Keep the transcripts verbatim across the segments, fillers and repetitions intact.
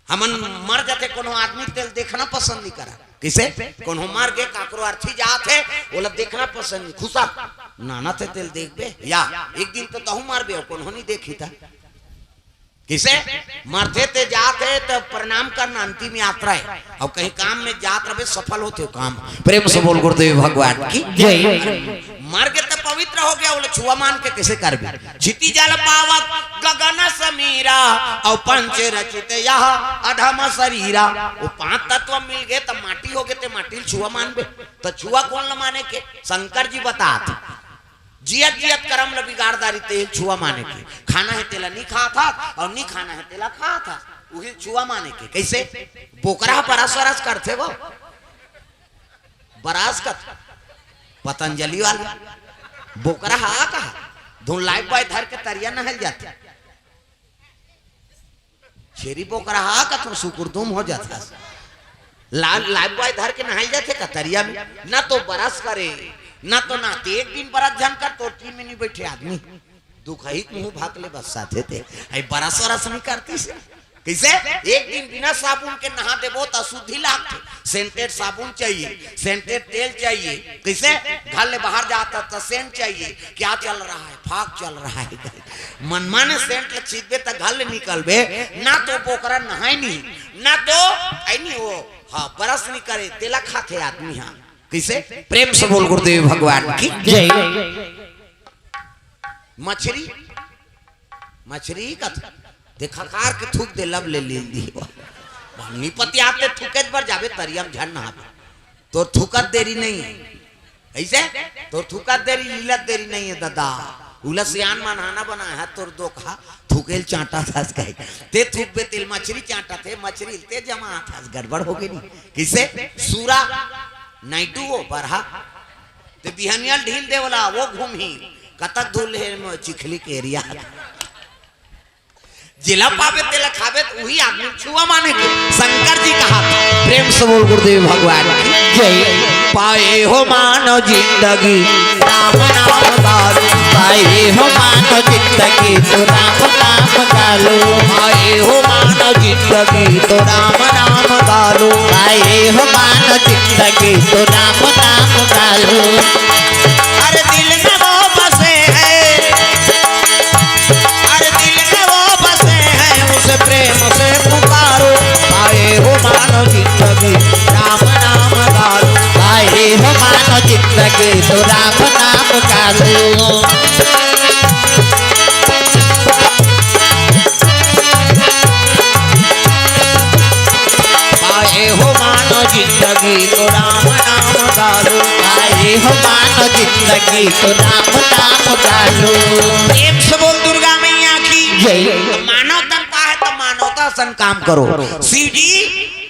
हमन मर जाथे, कोनो आदमी तेला देखना पसंद नहीं करा। कइसे? कोनो मर गे, काकरो अर्थी जात हे, ओला देखना पसंद नहीं। खुसक, नानत हे, तेला देखबे या? एक दिन तो तहूँ मरबे, कोनो नहीं देखी ता। कइसे? मरथे ते जात हे त प्रणाम करना, अंतिम यात्रा हे। अउ कहीं काम में जात रहे, सफल होथे काम। प्रेम से बोल गुरुदेव भगवान की जय। मर गे त पवित्र हो गे, ओला छुआ मान के कइसे करबे? क्षिति जल पावक गगन समीरा, अउ पंच रचित यह अधम शरीरा। वो पांच तत्व मिल गे त माटी हो गे, ते माटी ल छुआ मानबे? त छुआ कोन ल माने के? शंकर जी बतात, जियत जियत करम ल बिगाड़ डारी, ते छुआ माने के। खाना हे तेला नी खात हस, अउ नी खाना हे तेला खात हस, उही छुआ माने के। कइसे? बोकरा ह बरस वरस करथे वो, बरस कर, पतंजलि वाला बोकरा ह कहा, धुन लाइफ बॉय धर के तरिया नहल जाथे। छेरी बोकरा ह कथों सुकुरदुम हो जाथस। ला-, लाइफ बॉय धर के नहाई जाथे का तरिया में? ना तो बरस करे, ना तो ना ते एक दिन बरस झन कर, तोर टीम में नहीं बैठे आदमी। दुखहित मुंह भाग ले बस साथे ते। आई बरस वरस नहीं करती से। कइसे? एक दिन बिना साबुन के नहा देबो त अशुद्धि लागथे। सेंटेड साबुन चाहिए, सेंटेड तेल चाहिए। कइसे? घर ले बाहर जाता त सेंट चाहिए। क्या चल रहा है? फाग चल रहा है। मनमाने सेंट ल छींचबे त घर ले निकलबे, ना तो बोकरा नहाय नहीं, ना तो आई नहीं वो, हाँ, बरस नहीं करे, तेला खाथे आदमी। हाँ, कइसे? प्रेम से बोल गुरुदेव भगवान की जय। मछरी, मछरी का थू-, देखा कार के थूक दे, लब ले लील दी। निपति आते थूके बर जाबे तरिया में, झन नहाबे। तोर थूकत देरी नहीं है। अइसे? तोर थूकत देरी, लीलत देरी नहीं है दादा। उला सियान मन हाना बनाए है, तोर दोखा थूकेल चांटा थस कहे। ते थूकबे तेल मछरी चांटा थे, मछरी ते जमा थस, गड़बड़ हो गे नहीं। कइसे? सूरा, नाइटू वो बरहा। ते बिहनिया ल ढील दे वाला, वो घूमही। कतक धूल हे म चिखली के एरिया। जेला पाबे तेला खाबे, त उही आदमी छुआ माने के। शंकर जी कहा, प्रेम से बोल गुरुदेव भगवान की जय। पाए हो मानव जिंदगी, राम नाम दारू। पाए हो मानव जिंदगी, तो राम नाम दारू। पाए हो मानव जिंदगी, तो राम नाम दारू। पाए हो मानव जिंदगी, तो राम नाम दारू। अरे दिल में वो बसे हैं, अरे दिल में वो बसे हैं, उसे प्रेम से पुकारो। पाए हो मानव जिंदगी, राम नाम दारू। पाए हो मानव जिंदगी, तो राम नाम दारू। पाए हो मानव जिंदगी, तो राम नाम दारू। पाए हो मानव जिंदगी, तो राम नाम दारू। प्रेम से बोल दुर्गा मैया की जय। मानव तन पाए त मानवता सन काम करो। शिव जी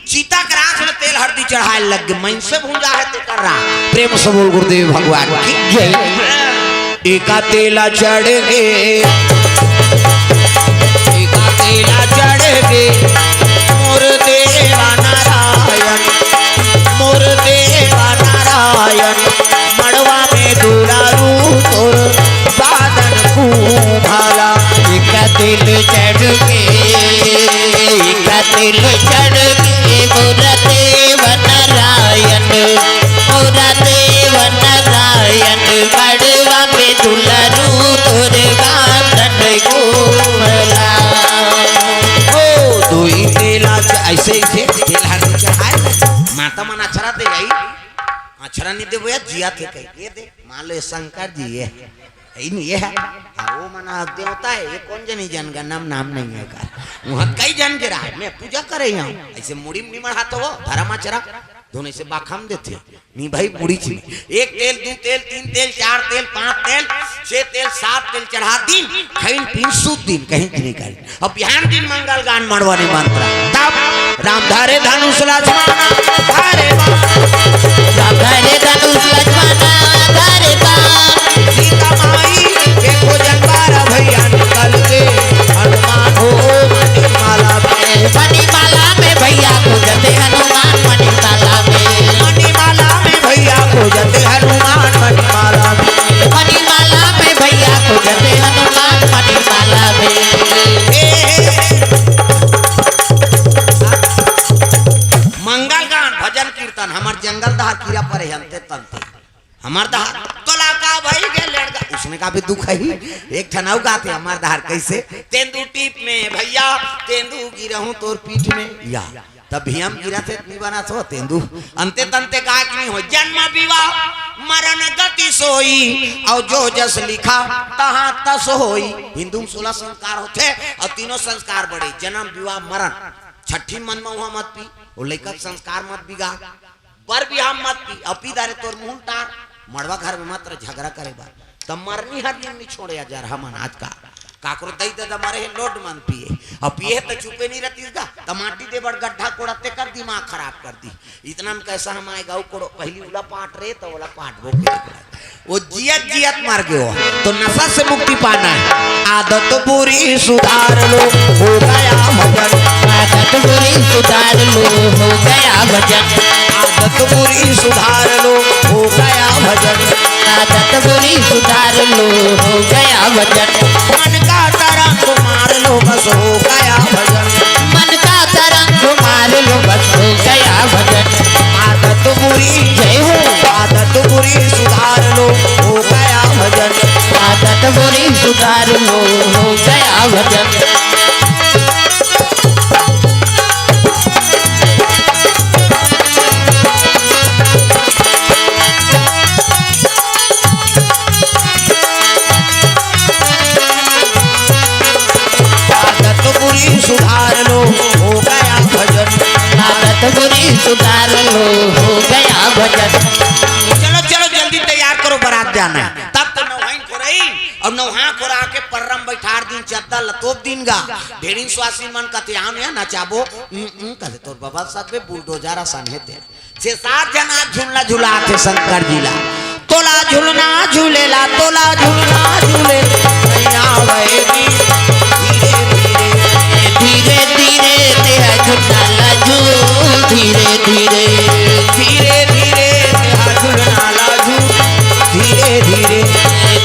चिता के राख ल तेल हरदी चढ़ाए लग गे, मनसे भूंजा हे तेकर राख। प्रेम से बोल गुरुदेव भगवान की जय। एका तेला चढ़ गे, एका तेला चढ़ गे, मोर देवा नारायण, मोर देवा नारायण, मड़वा में दुलारू तोर बादन कुंभला। एका तेल चढ़ गे, एका तेल चढ़ गे, मोर देवा नारायण, मोर देवा नारायण, मड़वा में दुलारू तोर बादन कुंभला। ओ दोई तेला च-, अइसे, अइसे तेला चढ़ाए। माता मन अक्षरा दे जाई, अक्षरा नहीं देबो या जिया थे कही। ये दे, मान लो ये शंकर जी ये है। यही नहीं ये है। हाँ, वो मना देवता है, ये कौन जनी जनगणना में नाम नहीं है का। वहाँ कई जन गिरा है, मैं पूजा करे यहाँ। अइसे मुड़ी में नहीं मढ़ात हो, धर्म अक्षरा। दोनों से बाखम देथे। नी भाई, मुड़ी च में। एक तेल, दू तेल, तीन तेल, चार तेल, पांच तेल, छह तेल, सात तेल चढ़ा दिन, खइन पीन सूत दिन, कहीं नहीं करी। अब बिहान दिन मंगल गान मड़वा ने मंत्र। तब राम धरे धनुष लक्ष्मण धरे बाण। राम धरे धनुष लक्ष्मण धरे बाण। सीता माई के खोजन बारा भैया निकल के हनुमान हो मणिमाला में। मणिमाला में भैया खोजते हनुमान मणिमाला में। मणिमाला में भैया खोजते हनुमान मणिमाला में। मणिमाला में भैया खोजते हनुमान मणिमाला में। ए, ए, ए। अमर दहार, तोला का भई गे लेड़गा, उसने का भी दुख है ही। एक ठन अउ गाथे अमर दहार, कैसे? तेंदू टीप में भैया, तेंदू गिरहूं तोर पीठ में, या तब भी हम गिरत हे, नहीं बना सो तेंदू। अंते तंते का कि नहीं हो, जन्म विवाह मरण गति सोई, और जो जस लिखा तहाँ तस होई। हिंदू में सोलह संस्कार होथे, और तीनों संस्कार बड़े, जन्म विवाह मरण। छठी मन में वहाँ मत पी, वो लइका के संस्कार मत बिगाड़। बर बिहाव मत पी, अउ पी दारे तोर मुंह टार, मड़वा घर में मत रह झगरा करे बर। त मरनी हर दिन नी छोड़े अजर हमन आज का। काकरो दई ददा मरे हे लोड मन पिए, अउ पिए हे त चुपे नी रहतीस गा, त माटी दे बर गड्ढा कोड़ा तेकर दिमाग खराब कर दी। इतना में कैसा हम आए गाँव कोड़ो, पहली उला पाट रे त ओला पाट बो के। वो जियत जियत मर गयो, तो नशा से मुक्ति पाना है। आदत बुरी सुधार लो, हो गया भजन। आदत बुरी सुधार लो, हो गया भजन। आदत बुरी सुधार लो, हो गया भजन। आदत बुरी सुधार लो, हो गया भजन। मन का तरंग मार लो, बस हो गया भजन। मन का तरंग मार लो, बस हो गया भजन। आदत बुरी, जय हो। आदत बुरी सुधार लो, हो गया भजन। आदत बुरी सुधार लो, हो गया भजन। आदत बुरी सुधार लो, हो गया भजन। आदत बुरी सुधार लो, हो गया भजन। चलो चलो, जल्दी तैयार करो, बारात जाना है। तब तो नौहाइन खोरई और नौहा खोरा के पर्रम बैठार दिन, चद्दा लतोप दिन गा। भेड़िन स्वासी मन कथे, "आम या नचाबो।" "उम, उम," कथे, "तोर बाबा सब बे बुलडोजर असन हे ते।" छे सात झन आज झुलना झुलात हे शंकर जी ला। तोला झुलना झूलेला, तोला झुलना झूले। नैया वैरी धीरे धीरे, धीरे धीरे तेहा झुलना ला झूल, धीरे धीरे। धीरे धीरे तेहा झुलना ला झूल, धीरे धीरे।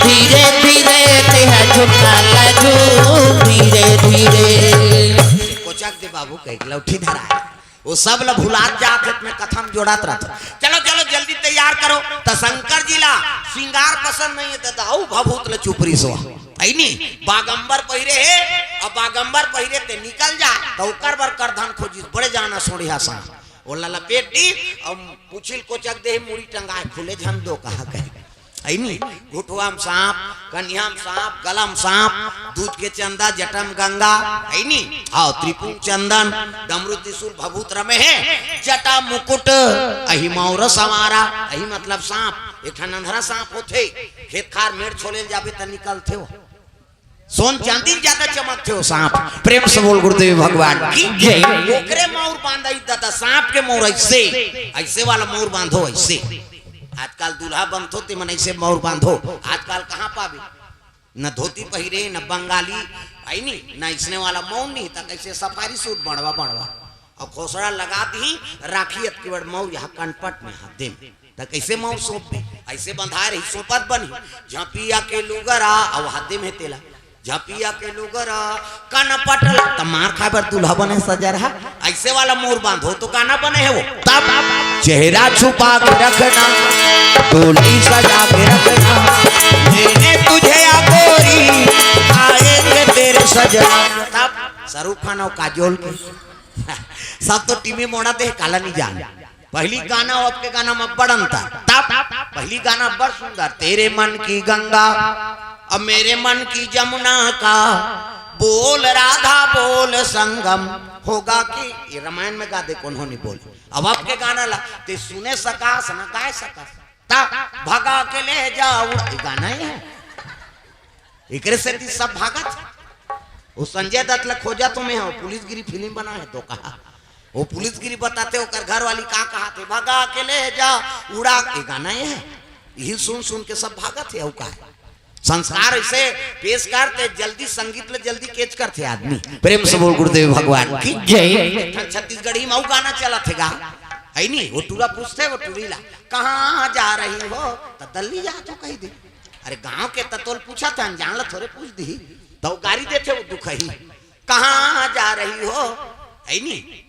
धीरे धीरे तेहा झुलना ला झूल, धीरे धीरे। कोचक दे बाबू, कई लौठी धरा है। वो सब ल भुलात जात हे, मैं कथा म जोड़त रहत। चलो, चलो, जल्दी तैयार करो। त शंकर जी ला सिंगार पसंद नहीं हे, त दाऊ भभूत ल चुपरी सो। है नी? बागंबर पहिरे हे, अब बागंबर पहिरे ते निकल जा, त ओकर बर करधन खोजिस, बड़े जाना सोड़िया सा। ओला लपेट दी, अब पुछिल कोचक दे, मुड़ी टंगाए, खुले झन दो, कहा कहे। है नी? घुटवा म सांप, कनिहा म सांप, गला म सांप, दूध के चंदा, जटा म गंगा, है नी? हाँ, त्रिपुंड चंदन, डमरू त्रिशूल, भभूत रमे हे, जटा मुकुट, अही मौर संवारा, अही मतलब सांप, एक ठन अंधरा सांप होथे, खेत खार मेड़ छोले ल जाबे त निकलथे वो। सोन चांदी ज्यादा चमकथे वो सांप। प्रेम से बोल गुरुदेव भगवान की जय। ओकरे मौर बांधा ही दादा, सांप के मौर ऐसे, ऐसे वाला मौर बांधो ऐसे। आजकल दूल्हा बनथो ते मन ऐसे मौर बांधो। आजकल कहाँ पाबे? न धोती पहिरे, न बंगाली, है नी, न इसने वाला मौर नहीं, त कैसे सफारी सूट बनवा बनवा। अउ खोसड़ा लगा दी, राखी अतकी बड़ मौर यहाँ कनपट में हाथ दे में। त कैसे मौर सौंपबे? ऐसे बंधाए रही, सौंपत बनही। झपिया के लुगरा, अउ हाथ दे में तेला। झपिया के लुगरा, कनपट ला, त मार खाए बर दूल्हा बने सजर हा। ऐसे वाला मौर बांधो तो गाना बने हे वो। तब चेहरा छुपा के रखना, डोली सजा के रखना, मैंने तुझे या गोरी, आएंगे तेरे सजना। तब शाहरुख खान अउ काजोल के सब तो टीवी मोड़ा दे, काला नहीं जान। पहली गाना अउ अब के गाना में बड़ अंतर। तब पहली गाना बड़ सुंदर, तेरे मन की गंगा, अब मेरे मन की जमुना का, बोल राधा बोल संगम होगा कि, ये रामायण में गा दे, कोनो नहीं बोल। अब अब के गाना ला ते सुने सकास, ना गाए सकास। ता भगा के ले जाओ, ये गाना ही है। एकरे सेती सब भागत। वो संजय दत्त ला खोजा तो मैं हूँ, पुलिसगिरी फिल्म बना है तो कहा। वो पुलिसगिरी बताते, ओकर घर वाली का कहा थे, "भगा के ले जा, उड़ा के।" गाना ये है, यही सुन सुन के सब भागत है। अउ का है? संस्कार ऐसे पेश करते, जल्दी संगीत ले जल्दी कैच करते आदमी। प्रेम से बोल गुरुदेव भगवान की जय। एक ठन छत्तीसगढ़ी में अउ गाना चला थे गा, है नी? वो टूरा पूछते, वो टूरी ला, "कहाँ जा रही हो?" तो दल्ली जा तो कही दे। अरे गांव के त तोल पूछा था, अनजान ला थोड़े पूछ दी। तो गारी देथे वो दुखही, "कहाँ जा रही हो?" है नी?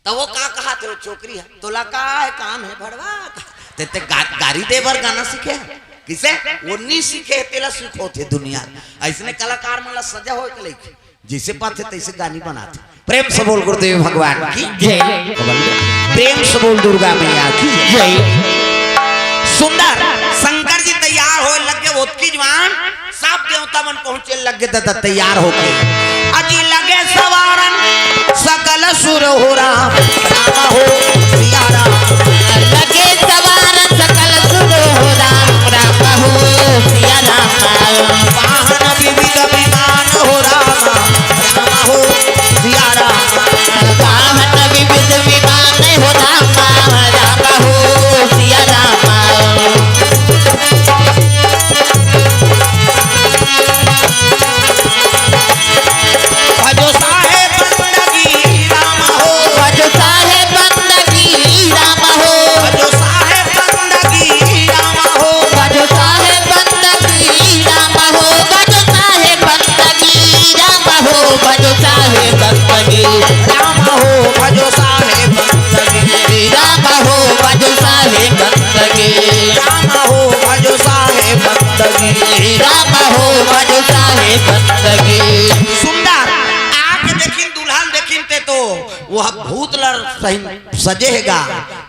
तो वो का कहा थे वो छोकरी है, "तोला का है काम है भड़वा का?" ते गा-, गारी दे बर गाना सीखे हे? किसे? वो नी सीखे हे, तेला सीखोथे दुनिया। अइसने कलाकार मन ला सजा होय के लइके, जइसे पाथे तइसे गानी बनाथे। प्रेम से बोल गुरुदेव भगवान की जय। प्रेम से बोल दुर्गा मैया की जय। सुंदर शंकर जी तैयार होय लग गे, ओतकी जुवार सब देवता मन पहुंचे लग गे, दादा तैयार होके। अजी लगे सवारन सकल सुर हो राम, राम हो सिया राम। लगे सवारन सकल सुर हो राम, राम हो सिया राम। वाहन विविध विमान हो राम, राम हो सिया राम। वाहन विविध विमान हो राम, राम हो सिया राम। भजो साहेब बंदगी राम हो। भजो साहेब बंदगी राम हो। भजो साहेब बंदगी राम हो। भजो साहेब बंदगी राम हो। भजो साहेब बंदगी राम हो। भजो साहेब बंदगी राम हो। भजो साहेब बंदगी राम हो। भजो साहेब बंदगी राम हो। भजो साहेब बंदगी राम हो। भजो साहेब बंदगी। सुंदर आके देखिन, दुल्हन देखिन ते तो वो भूत लर सही सजे हे गा।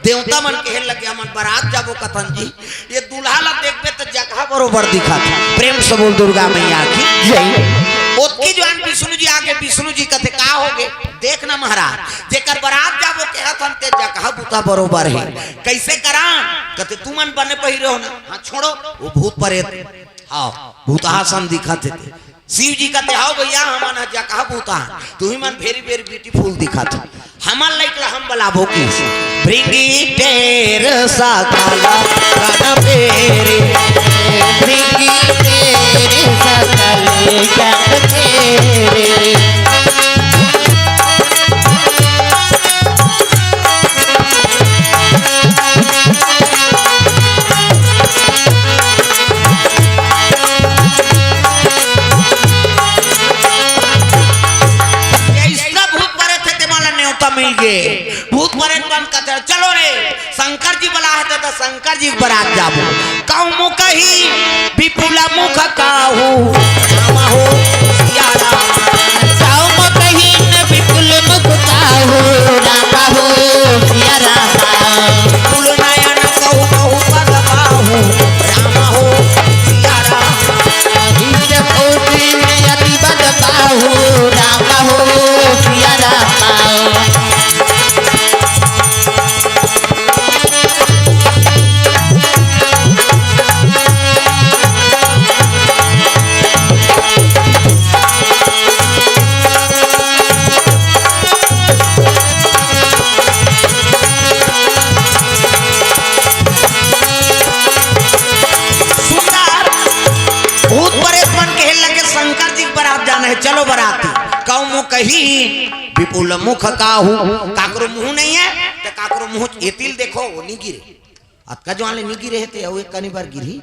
देवता मन कहे लगे, हमन बरात जाबो कथन जी, ये दूल्हा ला देखबे त जगह बरोबर दिखत। प्रेम से बोल दुर्गा मैया की जय। ओतकी जुवार विष्णु जी आगे, विष्णु जी कथे, का होगे? देख ना महाराज, जेकर बरात जाबो कहत हन ते जगह बुता बरोबर हे, कइसे करा? कथे, तुमन बने पहिरे हो ना, हाँ छोड़ो, वो भूत परेत, हाँ भूतहासन दिखत हे ते। शिव जी कथे, "हव भइया, हमन ह जगह बुता, तुही मन very, very beautiful दिखत हो। हमन लइक ला हम बलाबो किस। भृंगी टेर सकल गन पेरे, भृंगी टेर सकल गन पेरे।" ये इसका भूत परेत हे, तेमन ला नेवता मिल गे। भूत परेत मन कथे, "चलो रे, शंकर जी बला हे, त शंकर जी के बरात जाबो।" कहूँ मुख ही विपुल मुख काहू, राम हो सिया राम। कहूँ मुख ही विपुल मुख काहू, राम हो सिया राम। विपुल नयन कहूँ कहूँ पद काहू, राम हो सिया राम। अति बद काहू, राम हो सिया राम। सुंदर भूत परेत मन कहे लगे, "शंकर जी के बरात जाना हे, चलो बराती।" कहूँ मुख ही विपुल मुख काहू, काकरो मुँह नहीं हे, त काकरो मुँह एतिल देखो, वो नहीं गिरे। अतका जुवार ले नहीं गिरे हे ते, अउ एक कनी बार गिरही,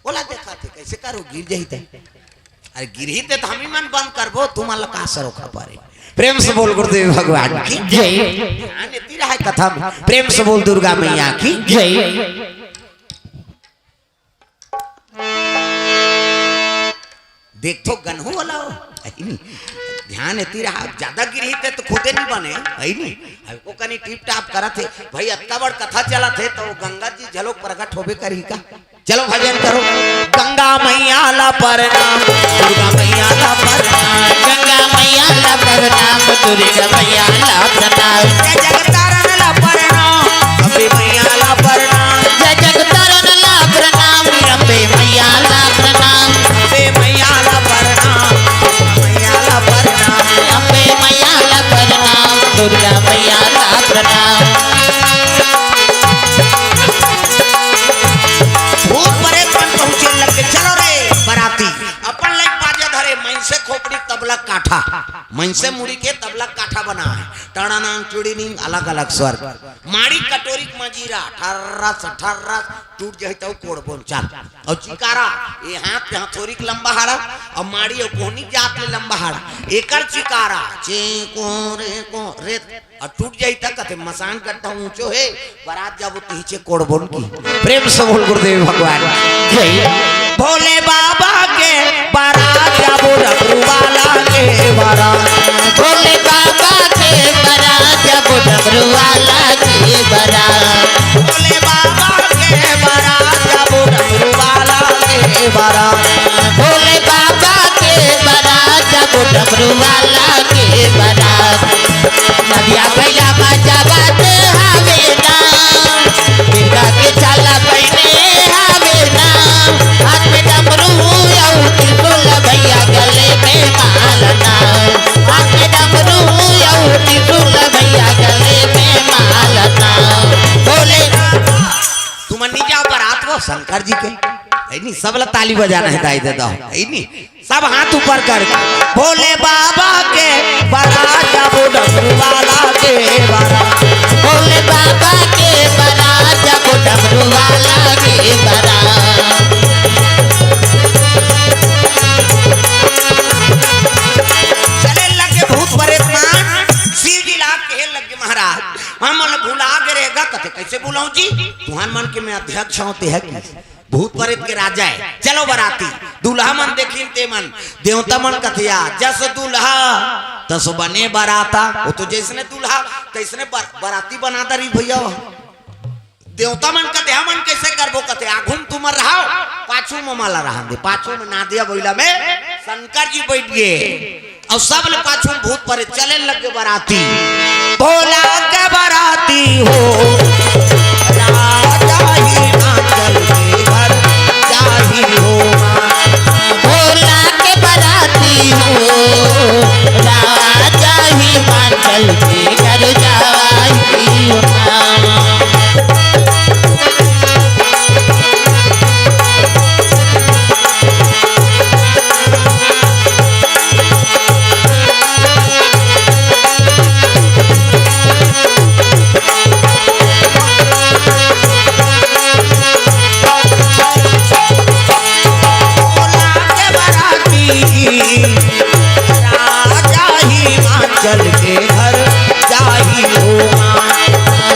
ओला देखा थे, कइसे करो, गिर जाही ते। अरे गिरही ते त हमी मन बंद करबो, तुमन ला का सरोखा परे। प्रेम से बोल गुरुदेव भगवान की जय। ध्यान एती रहा कथा में। प्रेम से बोल दुर्गा मैया की जय। देख तो गनहू वाला हो, है नी? ध्यान एती रहा, ज्यादा गिरही ते तो खुदे नहीं बने, है नी? अब वो कनी टिप टाप करत हे, भाई अतका बड़ कथा चलत हे तो गंगा जी झलोक प्रकट होबे करही का? चलो भजन करो। गंगा मैया ला प्रणाम, दुर्गा मैया ला प्रणाम। गंगा मैया ला प्रणाम, दुर्गा मैया ला प्रणाम। जय जगतारण ला प्रणाम, अम्बे मैया ला प्रणाम। जय जगतारण ला प्रणाम, अम्बे मैया ला प्रणाम। अम्बे मैया ला प्रणाम, मैया ला प्रणाम। अम्बे मैया ला प्रणाम, दुर्गा मैया ला प्रणाम। भूत परेत मन पहुंचे लगे, चलो रे बराती, अपन लइक बाजा धरे, मइनसे खोपड़ी तबला काट ठा। मइनसे मुड़ी के तबला काठा बना है। टड़ानांग चुड़ीनिंग अलग-अलग स्वर। माड़ी कटोरी के मजीरा, ठर्रस, ठर्रस, टूट जाही तौ कोड़बोन, चल। अउ चिकारा, ये हाथ के हथौरी के लंबा हाड़ा, अउ माड़ी अउ कोहनी जात ले लंबा हाड़ा। एकर चिकारा, चे को रे को रे, अउ टूट जाही त कथे मसान गड्ढा ऊंचो हे, बरात जाबो तिहिचे कोड़बोन की। प्रेम से बोल गुरुदेव भगवान की जय। भोले बाबा के बरात जाबो डमरू वाला के बरात। भोले बाबा के बरात जाबो डमरू वाला के बरात। भोले बाबा के बरात जाबो डमरू वाला के बरात। भोले बाबा के बरात जाबो डमरू वाला के बरात। नदिया भैया बाजा बाजे हवे ना, मिर्गा के छाला पहिने हवे ना, हाथ में डमरू अउ त्रिशूल भैया गले में माला ना, हाथ में डमरू अउ त्रिशूल भैया गले में माला ना। भोले तुमन नहीं जाओ बरात वो शंकर जी के, है नहीं? सब ला ताली बजाना है दाई दे दो, है नहीं? सब हाथ ऊपर कर, भोले बाबा के बरात जाबो डमरू वाला के बरात। भोले बाबा के बरात जाबो डमरू वाला के बरात। चले लगे भूत प्रेत मन, शिव जी ला कहे लगे महाराज, हम मन भुला गे रहेगा। कथे कैसे भुलाऊं जी, तुहन मन के मैं अध्यक्ष होते है कि भूत प्रेत के राजा है। चलो बराती, दूल्हा मन देखिन ते मन, देवता मन कथिया, जस दूल्हा तस बने बराता। वो तो जैसने दूल्हा तैसने बर-, बराती बना दरी भैया। देवता मन कथे, हमन कैसे करबो कथे, आघू में तुमन रहो, पाछू में माला रहन दे, पाछू में नादिया बइला में शंकर जी बैठ गए। अउ सब ले पाछू भूत प्रेत चले लगे बराती। भोला के बराती हो, राजा हिमाचल के घर जाही हो माँ। भोला के बराती हो, राजा हिमाचल के घर जाही हो माँ। भोला के बराती, राजा हिमाचल के घर जाही हो माँ।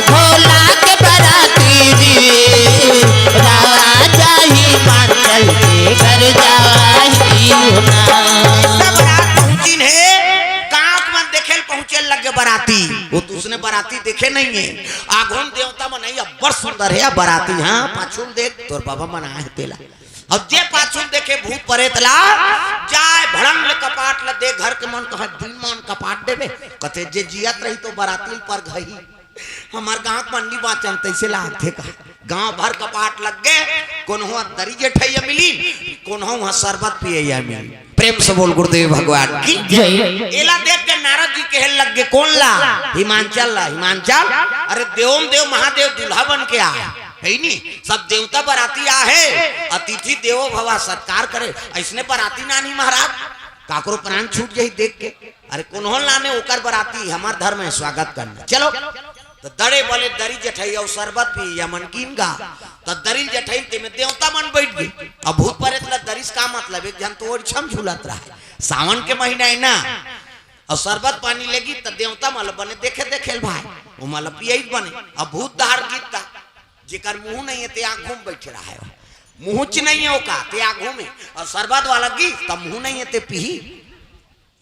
भोला के बराती जी, राजा हिमाचल के घर जाही हो माँ। सब रात पहुंचिन हे, कांख मन देखे ल पहुंचे लगे बराती। वो तो उसने बराती देखे नहीं है। आघू में देवता मन आई, अब्बड़ सुंदर है बराती। हाँ, पाछू में देख, तोर बाबा मन आए तेला। अब जे पाछू में देखे भूत प्रेत ला, जाए भड़ंग ले कपाट ला दे, घर के मन कहे, दिन मन कपाट देबे। कथे, जे जियत रही तो बराती ल परघही। हमर गांव के मन नी बाचन, तैसे लागथे का। गांव भर कपाट लग गे, कोनो ह दरी जेठइया मिली, कोनो ह शरबत पियइया मिली। प्रेम से बोल गुरुदेव भगवान की जय। एला देख के नारद जी कहे लग गे, "कौन ला?" "हिमांचल ला।" "हिमांचल?" "अरे देवम देव महादेव दूल्हा बन के आए, है नी? सब देवता बराती आ है, अतिथि देवो भवा, सत्कार करे।" ऐसने बराती नानी महाराज, काकरो प्राण छूट जाही देख के। अरे कोनो लाने ओकर बराती, हमर धर्म है स्वागत करना। चलो, तो दरे बले दरी जेठई अउ शरबत पी या मन कीन गा। तो दरी जेठई ते में देवता मन बैठ गे। अब भूत प्रेत ला दरिस का मतलब, एक झन तो ओरिछम झूलत रहा है। सावन के महीना है ना, अउ शरबत पानी लेगी तो देवता मन ला बने देखे देखे ल भाई, वो मन ला पियई बने। अब भूत दहार गीत गा, जेकर मुंह नहीं है ते आंखों में बैठे रहा है, मुंह च नहीं है ओका ते आंखों में, अउ शरबत वाला गीत तब मुंह नहीं है ते पीही।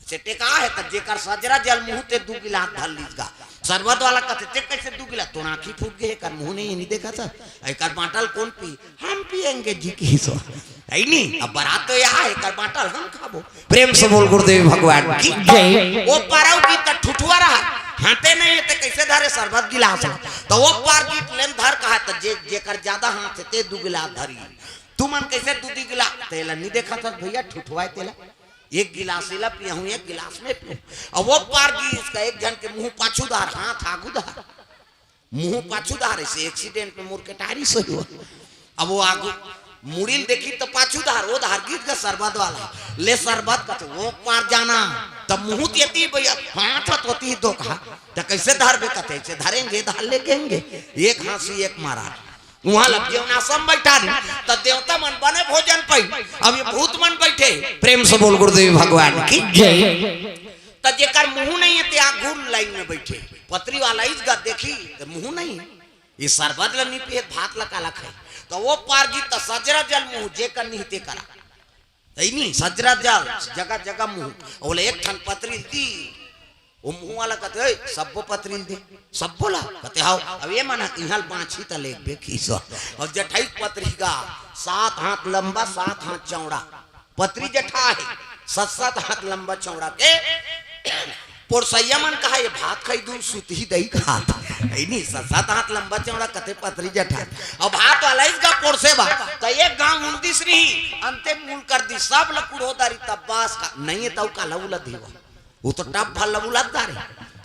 सेटे का है, त जेकर सजरा जल मुंह ते दू गिलास धर लीस गा। शरबत वाला कथे, "ते कैसे दू गिलास? तोर आँखी फूट गे, एकर मुंह नहीं है, नहीं देखा था? एकर बाटल कौन पी? हम पियेंगे जी की सो।" है नी? अब बरात तो यहाँ है, एकर बाटल हम खाबो। प्रेम से बोल गुरुदेव भगवान की जय। वो पारव की त ठुठुआ रहा, हाथे नहीं है, ते कैसे धरे शरबत गिलास ला? तो वो पार की लेन धर कहा, त जे, जेकर ज्यादा हाथ है, ते दू गिलास धरी। तुमन कैसे दू दू गिलास? तेला नहीं देखा था भैया, ठुठुआ है तेला। एक गिलास एला पियाहूं, एक गिलास में पीहूं। अब वो पार गिस का एक झन के मुंह पाछू धार, हाथ आगू धार, मुंह पाछू धार, ऐसे एक्सीडेंट में मोर के टायरी सही हुआ। अब वो आगू मुड़िल देखी तो पाछू धार, वो धार गीत का शरबत वाला, "ले शरबत," कहते, वो पार जाना। तब मुंह तेती भैया, हाथ तो ती दो कहा, तो कैसे धरबे? कथे, "ऐसे धरेंगे, धर लेंगे।" एक हाँसी, एक मारा। वहां लग जेवनाश्रम बैठा रही, तो देवता मन बने भोजन पाई, अब ये भूत मन बैठे। प्रेम से बोल गुरुदेव भगवान की जय। तो जेकर मुंह नहीं है, ते आगू लाइन में बैठे, पतरी वाला इस गा देखी, तो मुंह नहीं है, ये शरबत ल नहीं पिए, भात ल काला खाए, तो वो पार जी तो सजरा जल मुंह जेकर नहीं ते करा। तैनी सजरा जल जगह जगह मुंह। बोले, "एक ठन पतरी दी।" वो मुंह वाला कहते, "ए, सब्बो पतरी दे।" "सब्बो ला?" कहते, "हाव।" अब ये मना इहाल बांछी त लेबे खीसो। और जठई पतरी का सात हाथ लंबा, सात हाथ चौड़ा पतरी जठा है, सात सात हाथ लंबा चौड़ा के। पोरसैया मन कहा, "ये भात खाई दूं, सुतही दही खात।" ऐ नहीं, सात सात हाथ लंबा चौड़ा कते पतरी जठा। अब भात वाला इस गा पोरसे बा, तो एक गांव उन्तीस रही, अंते मूल कर दी, सब ल कुड़ो दारी तब बास का, नहीं है तो काला उला देवा। वो तो टप भर लबुलत दारे।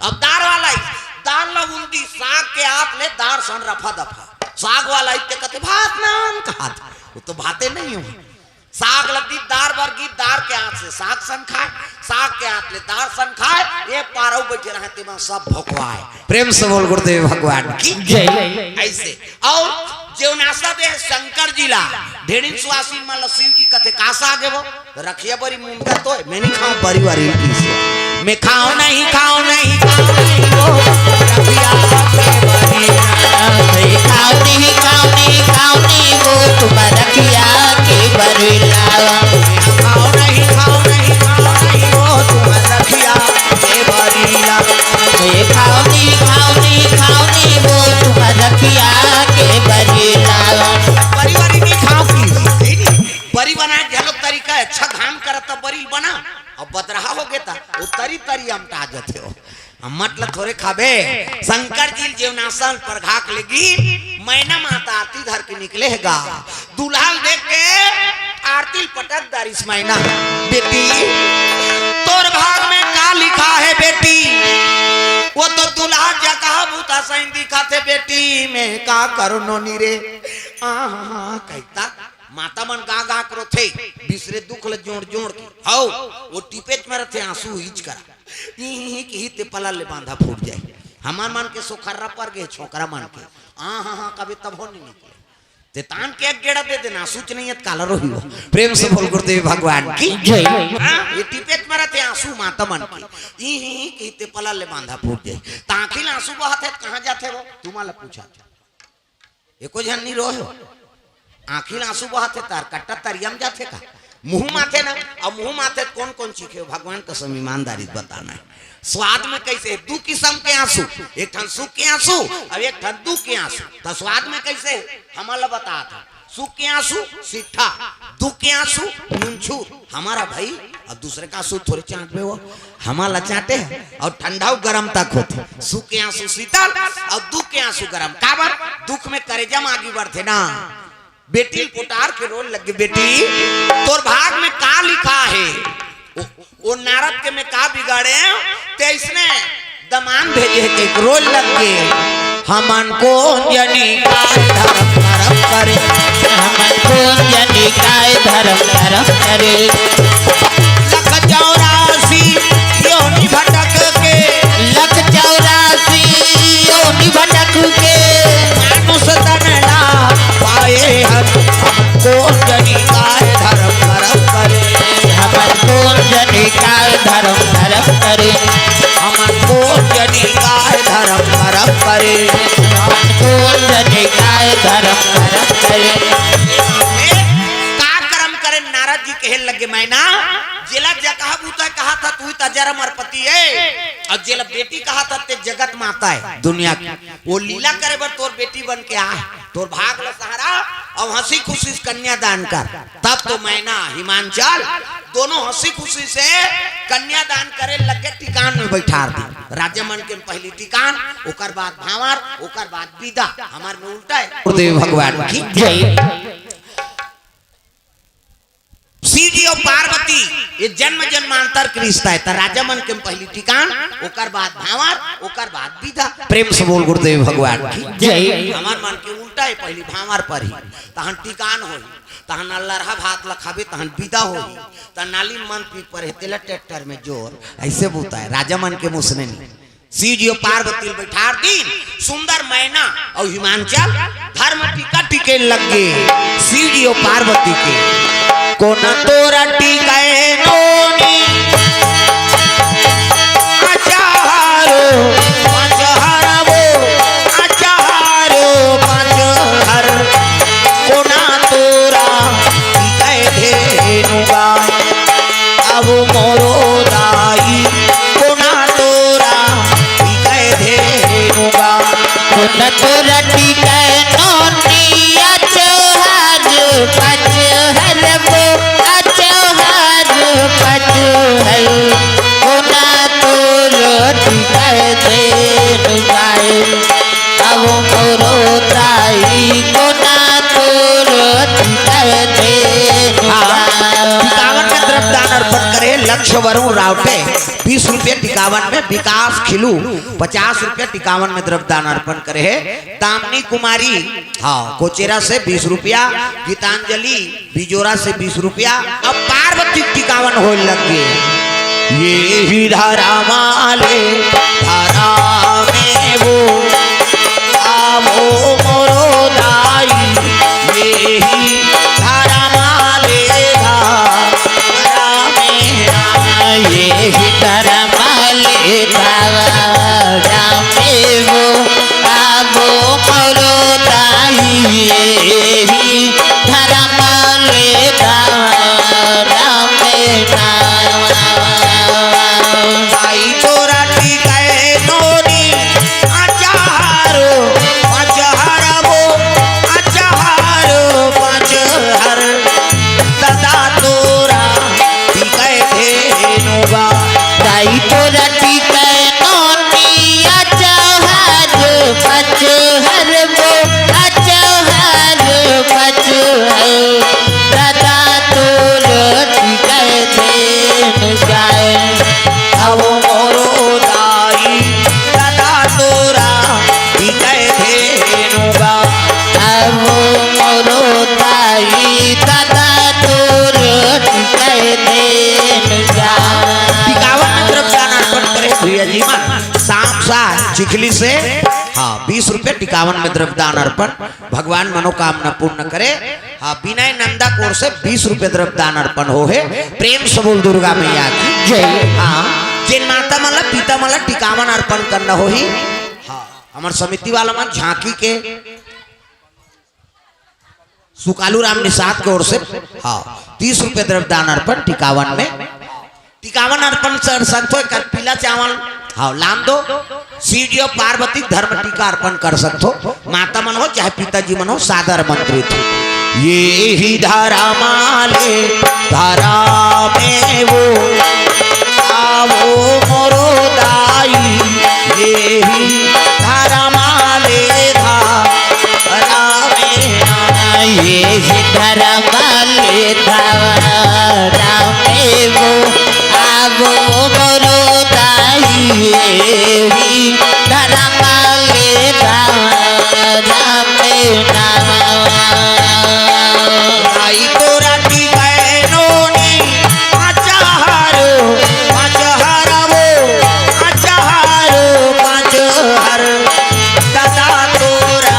अब दार वाला ही, दार लबुल दी, साग के हाथ ले दार सन रफा दफा। साग वाला ही ते कते भात नान कहात। वो तो भाते नहीं हो। साग लदी दार बरगी, दार के हाथ से साग सन खाए, साग के हाथ ले दार सन खाए, ये पारव बैठे रहे ते में सब भोकवाए। प्रेम से बोल गुरुदेव भगवान की जय। ऐसे। और जेवनासा दे शंकर जी ला, ढेड़िन सुवासिन मन ला शिव जी कथे कासा आगे वो, रखिया बरी मुनगा तो मैं नहीं खाऊं बरी वारी पीस। मैं खाऊं नहीं, खाऊं नहीं, खाऊं नहीं वो रखिया के बरी। मैं खाऊं नहीं, खाऊं नहीं, खाऊं नहीं वो तुम रखिया के बरी लावा। खाऊं नहीं, खाऊं नहीं, खाऊं नहीं वो तुम रखिया के बरी लावा। मैं खाऊं नहीं, खाऊं नहीं, खाऊं नहीं वो तुम रखिया के बरी लावा। परिवारी नहीं खाओ की, नहीं, नहीं। बरी बना के घलो तरीका है, अच्छा घाम करत त बरी बना, अब बदरहा हो गे त, वो तरी तरी अमटा जथे हो। हम मतलब थोरे खाबे, शंकर जी जेवनासन पर घाक लेगी, मैना माता आरती धर के निकले है गा। दुल्हा ल देख के आरती ल पटक दारिस मैना। बेटी, तोर भाग में का लिखा है बेटी? वो तो दुल्हा जगह भूता सही दिखा थे बेटी, मैं का करो नोनी रे। आ, हा, हा, कहता माता मन गा गा के रोथे, बिसरे दुख ल जोड़ जोड़ के। हौ, वो टिपेच में रथे आंसू हीच करा। ई ही ही की ही ते पलल ले बांधा फूट जाए। हमार मन के सोखर्रा पर गए छोकरा मन के। आ, हा, हा, कभी तब हो नहीं निकले। ते तान के एक गेड़ा दे देना, सूच नहीं है, काला रोही हो। प्रेम से बोल गुरुदेव भगवान की जय। हाँ, ये टिपेच में रथे आंसू माता मन के। ई ही ही की ते पलल ले बांधा फूट जाए। तांखी ले आंसू बहत है, कहाँ जाथे वो? तुम्हारा पूछा। एको झन नहीं रोए हो। आंखी ले आंसू बहत है, तार कट्टा तरिया में जाथे का? मुंह माथे ना, अब मुंह माथे त कौन कौन चीखे हो? भगवान कसम ईमानदारी से बताना है। स्वाद में कैसे है? दू किस्म के आंसू, एक ठन सुख के आंसू, अब एक ठन दुख के आंसू। त स्वाद में कैसे है? हमन ला बतात हन। सुख के आंसू सीठा, दुख के आंसू नुनछूर। हमारा भाई, अब दूसरे का आंसू थोड़े चाटबे हो, हमारा चाटे हैं। और ठंडा और गरम तक होथे। सुख के आंसू शीतल और दुख के आंसू गरम। काबर? दुख में करेजा में आगी बढ़थे ना। बेटी ल पोटार के रोल लग गे, "बेटी, तोर भाग में का लिखा है?" ओ, ओ नारद के में का बिगाड़े, ते इसने दमान भेजे के रोल लग गे। हमन को जनी काय धर्म धर्म करे, हमन को जनी काय धर्म धर्म करे। लख चौरासी योनि भटक के, लख चौरासी योनि भटक के, मानुष तन ला पाए हन। हमन को जनी काय धर्म धर्म करे, हमन को जनी काय धर्म धर्म करे, हमन को जनी काय धर्म धर्म करे, हमन को जनी काय धर्म धर्म करे। ए, का कर्म करे? नारद जी कहे लगे, "मैना, जेला जगह बूता कहा था, तू ही त जरम अरपति है, और जेला बेटी कहा था, ते जगत माता है, दुनिया की।" वो लीला करे बर तोर बेटी बन के आए, तोर भाग ल सहारा, अब हंसी खुशी से कन्यादान कर। तब तो मैना हिमांचल दोनों हंसी खुशी से कन्यादान करे लगे, टिकान में बैठार दी। राजा मन के पहली टिकान, ओकर बाद भांवर, ओकर बाद विदा। हमार में उल्टा है। गुरुदेव भगवान की जय। शिव जी और पार्वती ये जन्म जन्मांतर के रिश्ता है। त राजा मन के पहली टिकान, ओकर बाद भांवर, ओकर बाद विदा। प्रेम से बोल गुरुदेव भगवान की जय। हमार मन के उल्टा है, पहली भांवर पर ही तहन टिकान होई। तहन अल्लरहा भात ल खाबे, तहन बिदा होही। त नाली मन पी परे, तेला ट्रैक्टर में जोर, ऐसे बुता हे राजा मन के मुसने नी। शिव जी अउ पार्वती ल बैठार दिन, सुंदर मैना अउ हिमांचल धर्म टीका टिके लग गे। शिव जी अउ पार्वती के कोन तोरा टिकाए नोनी, अचारो पचहर वो, अचारो पचहर, कोन तोरा टिकाए धेनु गा। अब मोरो दाई कोन तोरा टिकाए धेनु गा। कोन तोरा टिकाए नोनी, अचहर पचहर वो, अचहर पचहर, कोन तोरा टिकाए धेनु गाय। अब मोरो दाई कोन तोरा टिकाए धेनु हाँ, गाय। टिकावन में द्रव्य दान अर्पण करे लक्ष्य वरुण रावटे, बीस रुपये टिकावन में, विकास खिलू पचास रुपये टिकावन में द्रव्य दान अर्पण करे हे। दामिनी कुमारी, हाँ, कोचेरा से बीस रुपया, गीतांजलि बिजोरा से बीस रुपया। अब पार्वती टिकावन होए लग गे। ये ही धरा माले धरा में वो, आवो मोरो दाई, ये ही धरा माले धरा में ना। ये ही धरा माले धरा में वो, आवो मोरो दाई, ये ही धरा माले धरा में ना। आई तोरा टिकाए नोनी, अचारो पचहर वो, अचारो पचहर, दादा तोरा टिकाए धेनु गा। दाई तोरा टिकाए नोनी, अचार पचहर वो, अचार पचहर, दादा तोरा टिकाए धेनु गाय। अब मोरो दाई दादा तोरा टिकाए धेनु गा। अब मोरो दाई दादा तोरा टिकाए धेनु गाय। टिकावन में द्रव्य दान अर्पण करे भैया जी मन। सांप सा चिखली से, हाँ, बीस रुपये टिकावन में द्रव्य दान अर्पण, भगवान मनोकामना पूर्ण करे। हाँ, विनय नंदा कोर से बीस रुपये द्रव्य दान अर्पण हो हे। प्रेम से बोल दुर्गा मैया की जय। हाँ, जेन माता मन ला, पिता मन ला टिकावन अर्पण करना होही। हाँ, हमर समिति वाला मन झांकी के सुकालू राम निषाद के ओर से, हाँ, तीस रुपये द्रव्य दान अर्पण टिकावन में। टिकावन अर्पण कर सकथो, एकर पीला चावल, हाँ, लान दो। शिव जी अउ पार्वती धर्म टीका अर्पण कर सकथो। माता मन हो चाहे पिताजी मन हो, सादर आमंत्रित हो। ये ही धरा माले धरा में वो, आवो मोरो दाई, ये ही धरा माले धरा में ना। ये ही धरा माले धरा में वो, आवो मोरो दाई, ये ही धरा माले धरा में ना। दाई तोरा टिकाए नोनी, अचार पचहर वो, अचार पचहर, दादा तोरा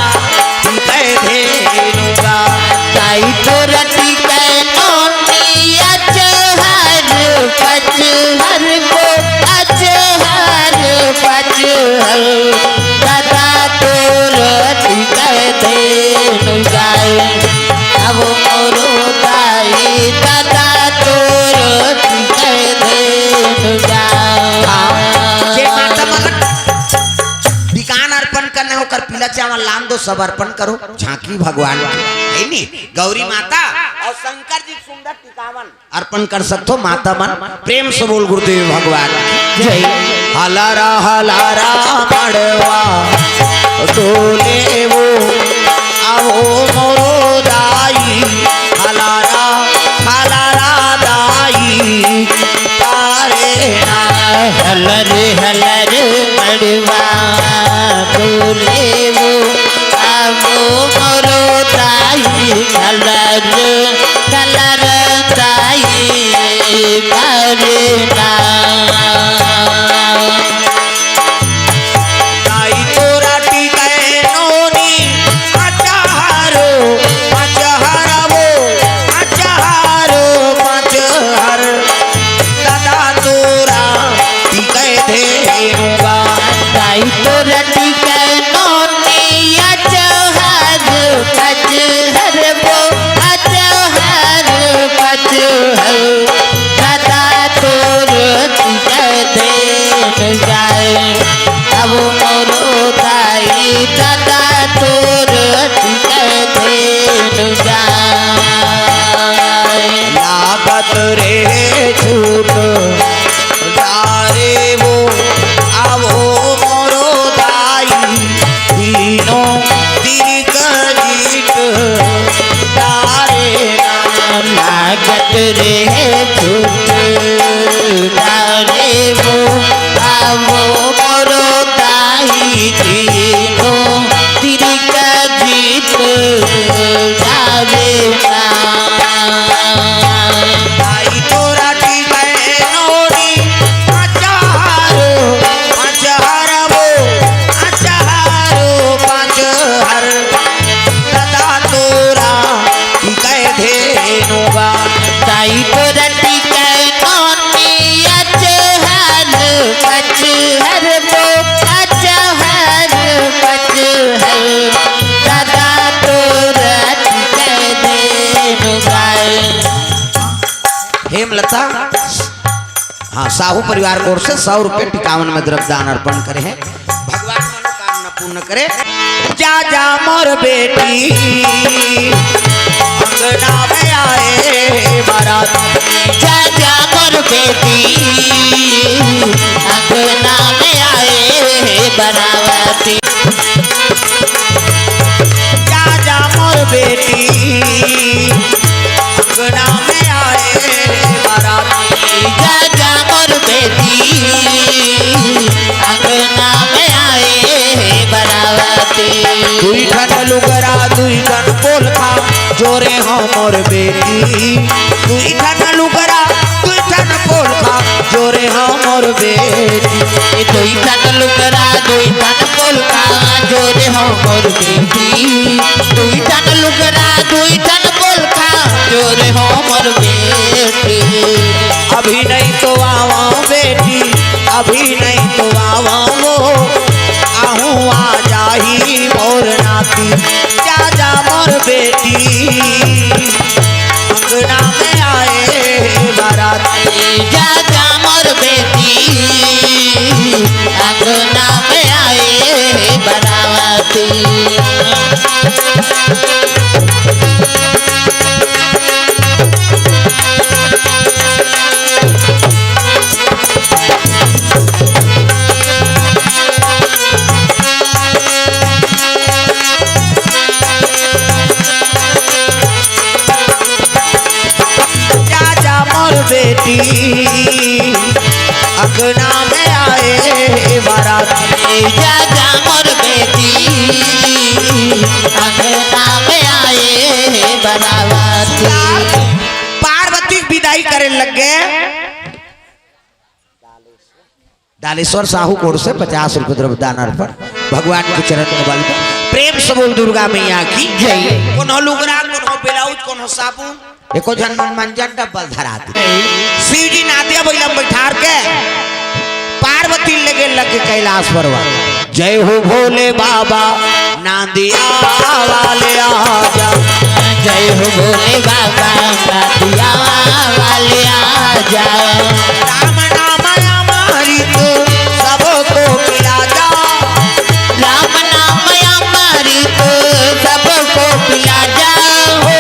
टिकाए धेनु गा। दाई तोरा टिकाए नोनी, अचार पचहर वो, अचार पचहर, दादा तोरा टिकाए धेनु गाय। अब मोरो दाई दादा तोरा टिकाए धेनु गाय। हाँ, जे माता मन टिकावन अर्पण करना हे, ओकर पीला चावल लान दो, सब अर्पण करो। झांकी भगवान की, है नी? गौरी माता अउ शंकर जी सुंदर टिकावन अर्पण कर सकथो माता मन। प्रेम से बोल गुरुदेव भगवान की जय। हलारा हलारा मड़वा डोले वो, आवो मोरो दाई, हलारा हलारा दाई, तारे ना। हलर हलर मड़वा डोले वो, आवो मोरो दाई, कलर, कलर ताई करना। ताई तोरा टिकै नोनी, अचहरो, अचहरवो, अचहरो, अचहर। दादा तोरा टिकै धेनुगा। ताई तोरा टिकै नोनी, अचहर, अचहरवो, अचहर, अचहर। दादा तोर टिकै धेनुगा। अब मोरो दाई दादा तोर टिकै धेनुगा। लागत रे छूट डारे वो, आवो मोरो दाई, तीनों तिरिक जीत डारे ना। लागत रे छूट डारे वो, आवो मोरो दाई, तीनों तिरिक जीत डारे ना। ताई तोरा टिकै नोनी, अचहरो, अचहरवो, अचहरो, अचहर। दादा तोरा टिकै धेनुगा। ताई तोरा टिकै नोनी, अचहर, अचहरवो, अचहर, अचहर। दादा तोरा टिकै धेनुगा। हेमलता, हाँ, साहू परिवार की ओर से सौ रुपये टिकावन में द्रव्य दान अर्पण करे हैं। भगवान मनोकामना पूर्ण करे। जा जा मोर बेटी, अंगना में आए बाराती। जा जा मोर बेटी, अंगना में आए बाराती। जा जा मोर बेटी, अंगना में आए बाराती। जा जा मोर बेटी, अंगना में आए बाराती। दुई ठन लुगरा, दुई ठन पोलखा, जोरे हो मोर बेटी। दुई ठन लुगरा, दुई ठन पोलखा, जोरे हो मोर बेटी। दुई ठन लुगरा, दुई ठन पोलखा, जोरे हो मोर बेटी। दुई ठन लुगरा, दुई ठन पोलखा, जोरे हो मोर बेटी। अभी नहीं तो आवा बेटी, अभी नहीं तो आवा वो, आहूँ आ जाही मोर नाती। जा जा मोर बेटी, अंगना में आए बाराती। जा जा मोर बेटी, अंगना में आए बाराती। जा जा मोर बेटी, अंगना में आए बाराती। जा जा मोर बेटी, अंगना में आए बाराती। पार्वती के विदाई करे लग गे। डालेश्वर साहू की ओर से पचास रुपये द्रव्य दान अर्पण भगवान के चरण कमल पर। प्रेम से बोल दुर्गा मैया की जय। कोनो लुगरा, कोनो ब्लाउज, कोनो साबुन, एको झन मन मंजन डब्बल धरा दे। शिव जी नादिया बइला में बैठार के पार्वती लेगे लग गे कैलाश पर्वत। जय हो भोले बाबा, नांदिया वाले आजा। जय हो भोले बाबा, नांदिया वाले आजा। राम नाम अमृत सबको पिला जा। राम नाम अमृत सबको पिला जा हो।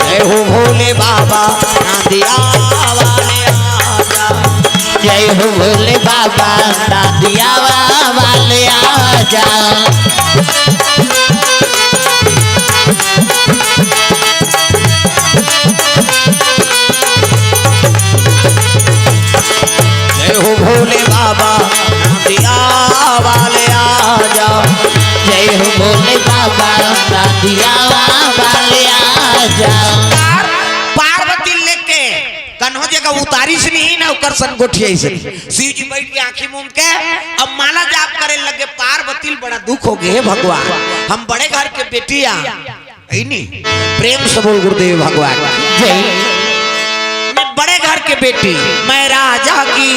जय हो भोले बाबा, नांदिया वाले आजा। जय हो भोले बाबा, नांदिया वाले आजा। जय हो भोले बाबा, नांदिया वाले आजा। जय हो भोले बाबा, नांदिया वाले उतारिस नहीं ना, ओकर संग गोठियाइस नहीं। शिव जी बैठ के आंखी मूंद के अब माला जाप करे लगे। पार्वती ल बड़ा दुख हो गए, "हे भगवान, हम बड़े घर के बेटी आ, है नी?" प्रेम से बोल गुरुदेव भगवान जय। "मैं बड़े घर के बेटी, मैं राजा की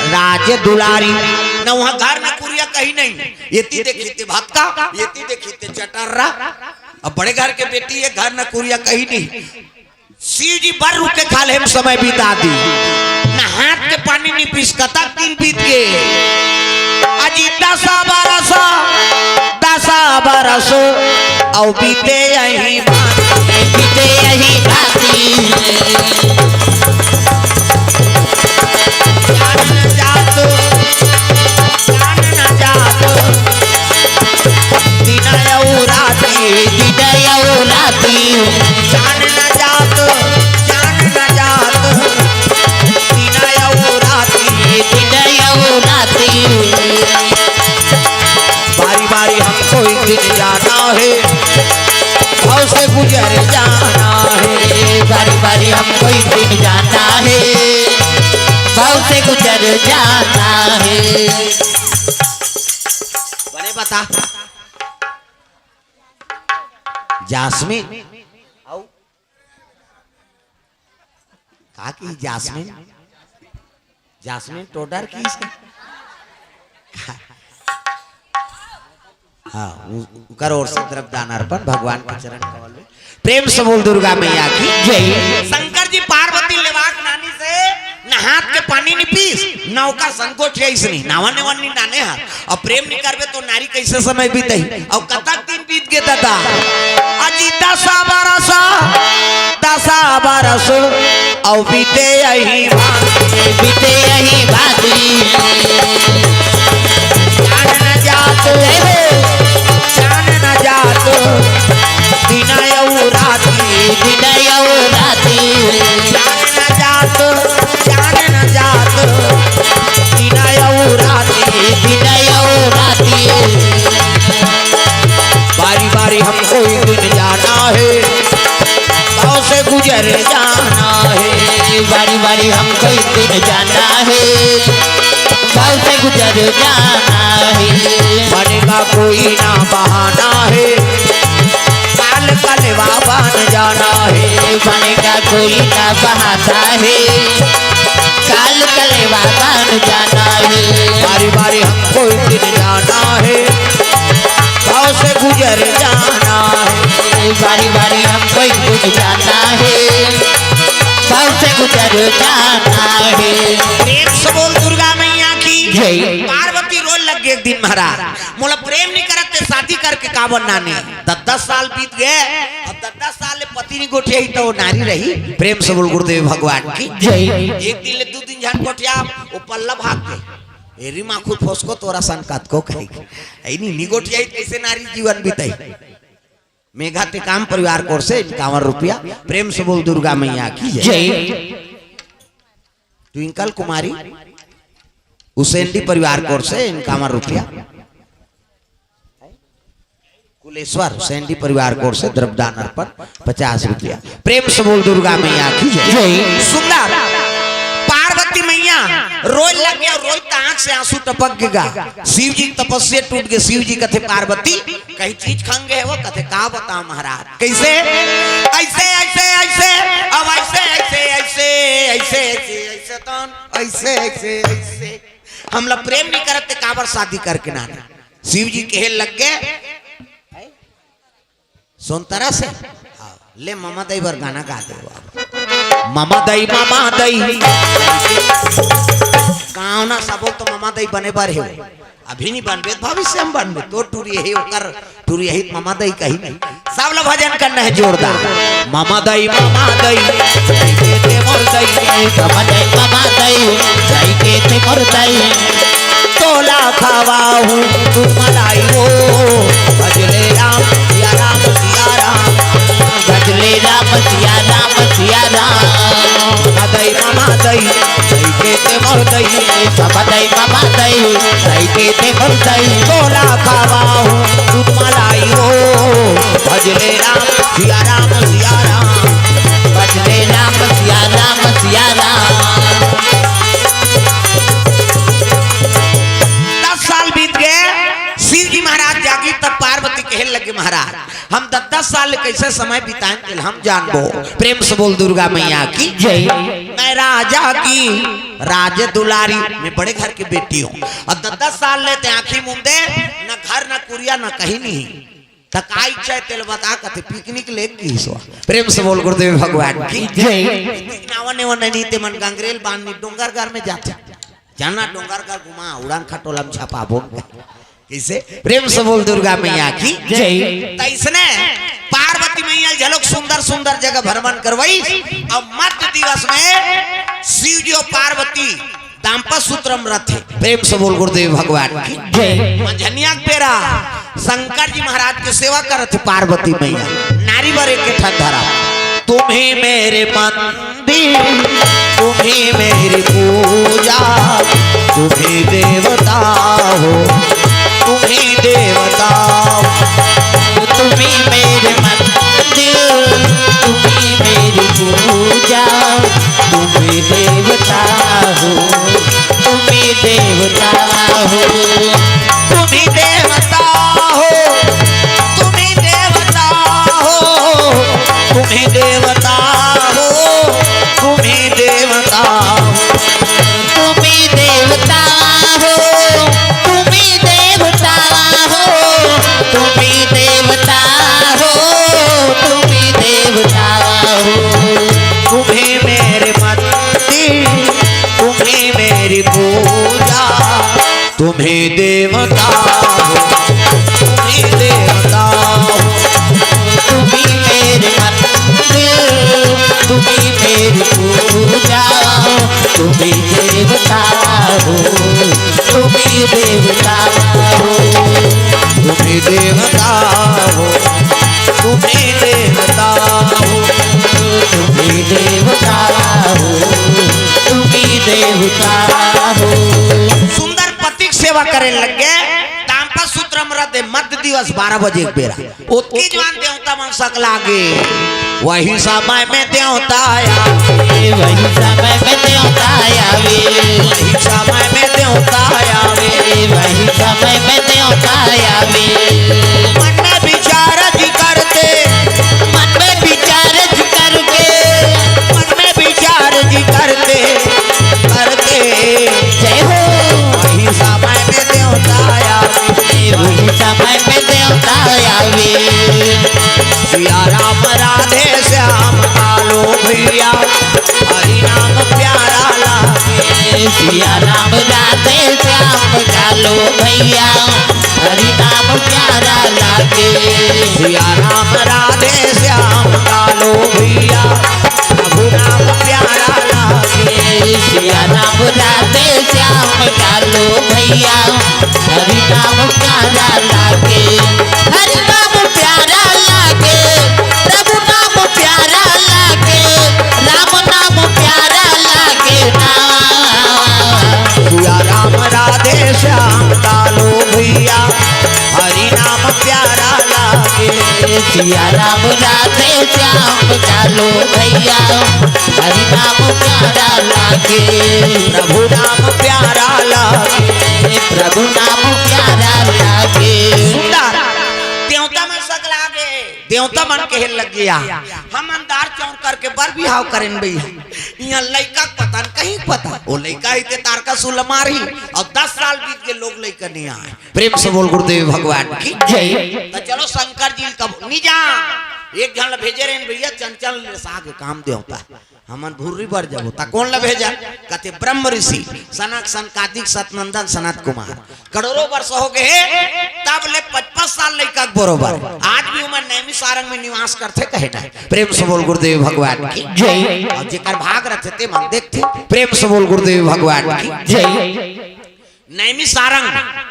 राज दुलारी, न वहाँ घर न कुरिया कहीं नहीं, ये ती देखी ते भक्ता, ये ती देखी ते चटर्रा, अब बड़े घर के बेटी, ये घर न कुरिया कहीं नहीं।" शिव जी बर रुक के खाल्हे म समय बिता दी, न हाथ के पानी नी पीस, कतक दिन बीत गे। अजी दस बरस, दस बरस, अउ बीते यही बात, बीते यही बाती। जान न जात, जान न जात, दिन अउ राती, दिन अउ राती। जान न जात, जान न जात, दिन अउ राती, दिन अउ राती। बारी बारी हमको एक दिन जाना है, भव से गुजर जाना है। बारी बारी हमको एक दिन जाना है, भव से गुजर जाना है। बने बता। जास्मिन। का की जास्मिन? जास्मिन टोडर की इसे? हाँ, उ-, उकर ओर से द्रव्य दान अर्पण भगवान के चरण कमल में। प्रेम से बोल दुर्गा मैया की जय। शंकर जी पार्वती लेवास नानी से न हाथ के पानी नी पीस, न ओकर संग गोठियाइस नहीं, नावा नेवन नी नाने हा। अब प्रेम नी करबे तो नारी कैसे समय बीतही? अब कतक दिन बीत गे दादा? अजी दस बरस, दस बरस, अउ बीते यही बात, बीते यही बाती। जान न जात, जान न जात, दिन अउ राती, दिन अउ राती। जान न जात, जान न जात, दिन अउ राती, दिन अउ राती। बारी बारी हमको एक दिन जाना है, भव से गुजर जाना है। बारी बारी हमको एक दिन जाना है, भव से गुजर जाना है। बनेगा कोई ना बहाना है, काल कलेवा बन जाना है। बनेगा कोई ना बहाना है, काल कलेवा बन जाना है। बारी बारी हमको एक दिन जाना है, भव से गुजर जाना है। बारी बारी हमको एक दिन जाना है, भव से गुजर जाना है। प्रेम से बोल दुर्गा मैया की जय। पार्वती रोए लग गे एक दिन, महाराज मोला प्रेम नहीं करत ते शादी करके काबर नाने? दस दस साल बीत गए, अब दस दस साल ले पति नहीं गोठियाही तो वो नारी रही? प्रेम से बोल गुरुदेव भगवान की जय। एक दिन ले दू दिन झन गोठिया, वो पल्ला भाग गए। एरी माखू फोसको तोरा सन कतको कही। ऐ नी, नी गोठियाही कैसे नारी जीवन बीतही? मेघा टेकाम परिवार कोर से इक्यावन रुपया। प्रेम से बोल दुर्गा मैया की जय। जय। ट्विंकल कुमारी उसेंडी परिवार कोर से इक्यावन रुपया। कुलेश्वर उसेंडी परिवार कोर से द्रव्यदान अर्पण पचास रुपया। प्रेम से बोल दुर्गा मैया की जय। जय। सुंदर पार्वती मैया रोए लग गया, रोई त आंख से आंसू टपक गे गा। शिव जी की तपस्या टूट गई। शिव जी कथे पार्वती कहीं चीज खंग गए हो? कथे का बता महाराज। कैसे? ऐसे, ऐसे, ऐसे, अब ऐसे, ऐसे, ऐसे, ऐसे, ऐसे, ऐसे, तन, ऐसे, ऐसे, ऐसे। हमला प्रेम नहीं करत ते काबर शादी करके नाने? शिव जी कहे लग गए, सुन तरह से, हाँ, ले ममा दई बर गाना गा दे बाबा। ममा दई, ममा दई। गाँव ना सबो तो ममा दई बने बर हे। अभी नहीं बनबे, भविष्य में बनबे। तो टूरी यही ओकर, टूरी यही ममा दई कही नहीं। सब लोग भजन करना है जोरदार। ममा दई, ममा दई, दई के ते मोर दई। ममा दई, ममा दई, दई के ते मोर दई। तोला खवाहूँ दूध मलाई हो, भजले राम सिया राम सिया राम। भजले राम सिया राम सिया राम। ममा दई, ममा दई, दई के ते मोर दई। ममा दई, ममा दई, दई के ते मोर दई। तोला खवाहूँ दूध मलाई हो, भजले राम सिया राम सिया राम। भजले राम सिया राम सिया राम। शिव जी महाराज जागी, तब पार्वती कहे लगे, महाराज, हम दस दस साल ले कैसे समय बिताएं, तेला हम जानबो। प्रेम से बोल दुर्गा मैया की जय। मैं राजा की राज दुलारी, मैं बड़े घर के बेटी हूँ, और दस दस साल ले ते आँखी मूंदे, न घर, न कुरिया, न कहीं नहीं, त का इच्छा हे तेला बता, कथे पिकनिक ले गिस हो। प्रेम से बोल गुरुदेव भगवान की जय। नावा नेवा नहीं ते मन गंगरेल बांध नी डोंगरगढ़ में जाथे। जाना डोंगरगढ़ घुमा, उड़ान खटोला में छपाबो। कैसे? प्रेम से बोल दुर्गा मैया की जय। तैसने पार्वती मैया झलक सुंदर सुंदर जगह भ्रमण करवाई, और मध्य दिवस में शिव जी और पार्वती दाम्पत्य सूत्र में रथे। प्रेम से बोल गुरुदेव भगवान की जय। मंझनिया के बेरा शंकर जी महाराज के सेवा करत हे पार्वती मैया। नारी बर एक ठन धरा, तुम्ही मेरे मंदिर, तुम्ही मेरी पूजा, तुम्ही देवता हो, तुम्ही देवता हो। तुम्ही मेरे मंदिर, तुम्ही मेरी पूजा, तुम्ही देवता हो, तुम्ही देवता हो। तुम्ही देवता हो, तुम्ही देवता हो, तुम्ही देवता हो, तुम्ही देवता हो। तुम्ही देवता हो, तुम्ही देवता हो, तुम्ही देवता हो, तुम्ही देवता हो। तुम्ही मेरे मंदिर, तुम्ही मेरी पूजा, तुम्ही देवता हो, तुम्ही देवता हो। तुम्ही मेरे मंदिर, तुम्ही मेरी पूजा, तुम्ही देवता हो, तुम्ही देवता हो। तुम्ही देवता हो, तुम्ही देवता हो, तुम्ही देवता हो, तुम्ही देवता हो। सुंदर पति के सेवा करे लग गे। तांपा सूत्र में रहते मध्य दिवस बारह बजे के बेरा। ओतकी जवान देवता मन सकलागे। वही समय में देवता आवे। वही समय में देवता आवे। वही समय में देवता आवे। वही समय में देवता आवे। मन में विचार जी करते। मन में विचार जी करके। मन में विचार जी करते, करते। जय हो। वही समय में देवता आवे। वही समय में देवता आवे। सिया राम राधे श्याम कालो भैया, हरि नाम प्यारा लागे। सिया राम राधे श्याम कालो भैया, हरि नाम प्यारा लागे। सिया राम राधे श्याम कालो भैया, प्रभु नाम प्यारा लागे। सिया राम राधे श्याम कालो भैया, हरि नाम प्यारा लागे। हरि नाम प्यारा लागे, प्रभु नाम प्यारा लागे, राम नाम प्यारा लागे ना। सिया राम राधे श्याम कालो भैया, हरि नाम प्यारा लागे। सिया राम राधे श्याम कालो भैया, हरि नाम प्यारा लागे। प्रभु नाम प्यारा लागे। प्रभु नाम प्यारा लागे। सुंदर। देवता मन सकलागे। देवता मन कहे लग गे, हमन दार चाउर करके बर बिहाव करेन भैया। इहाँ लइका के पता न कहीं पता। वो लइका ही ते तारकासुर ल मारही। और दस साल बीत गे, लोग लइका नहीं आए। प्रेम से बोल गुरुदेव भगवान की जय। तो चलो शंकर जी कब नहीं जा, एक झन ल भेजे रहेन भैया, चंचल ले साग काम देवता। हमन भुर्री बर जाबो, त कोन ल भेजा? कथे ब्रह्म ऋषि, सनक सनकादिक सतनंदन सनत कुमार। करोड़ों वर्ष हो गए, तब ले पचपन साल लइका के बरोबर। आज भी उमन नैमी सारंग में निवास करथे, कहे ना। प्रेम से बोल गुरुदेव भगवान की जय। और जेकर भाग रथे ते मन देखथे। प्रेम से बोल गुरुदेव भगवान की जय। नैमी सारंग,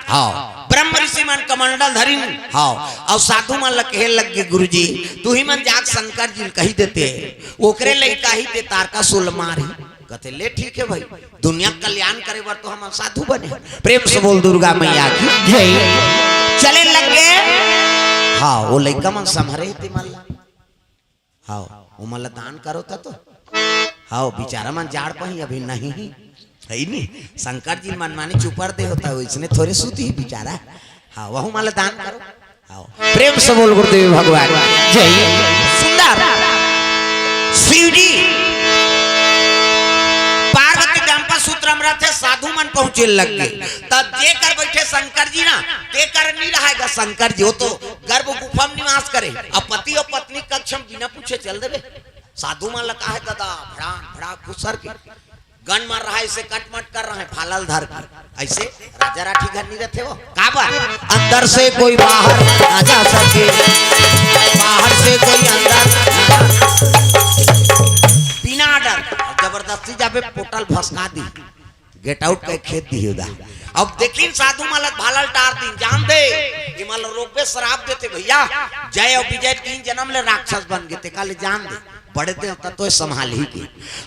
हाँ, ब्रह्म ऋषि मन कमंडल धरिन, हाँ, और साधु मन ल कहे लग गे, गुरुजी, तुही मन जाके शंकर जी ल कही देते, ओकरे लइका ही ते तारकासुर ल मारही। कथे, ले ठीक है भाई, दुनिया के कल्याण करे बर तो हम साधु बने। प्रेम से बोल दुर्गा मैया की जय। चले लग गे, हाँ, वो लइका मन संभरे ते मन ला। हाव, ओमन ला दान करो त तो। हाव, बिचारा मन जाड़ पही अभी नहीं ही। है नी? शंकर जी मनमानी चुपर दे होता, वइसने थोरे सूती ही बिचारा। आओ, वहू मन ला दान करो। आओ, प्रेम से बोल गुरुदेव भगवान जय। सुंदर शिव जी पार्वती डंपा सूत्र म रथे, साधु मन पहुंचे लग गे। तब जे कर बैठे शंकर जी ना, ते कर नहीं रहेगा शंकर जी, वो तो गर्भ गुफा में निवास करे। अब पति और पत्नी कक्ष में बिना पूछे चल देवे। साधु मन ला का हे दादा, भड़ाक भड़ाक घुसर के गन मार रहा है, इसे कटमट कर रहा है, भाला ल धर के। ऐसे राजा राठी घर नहीं रहते हो। काबर? अंदर से कोई बाहर ना जा सके, बाहर से कोई अंदर ना जा सके। बिना डर, जबरदस्ती जाबे, पोटल भसका दी, गेट आउट कह खेत दी उदा। अब देखिन साधु मन ला भाला ल टार दिन, जान दे, ये मन ला रोकबे, श्राप देते भैया। जय और विजय तीन जन्म ले राक्षस बन गे, ते काले जान दे। बड़े देवता तो संभाल ही के।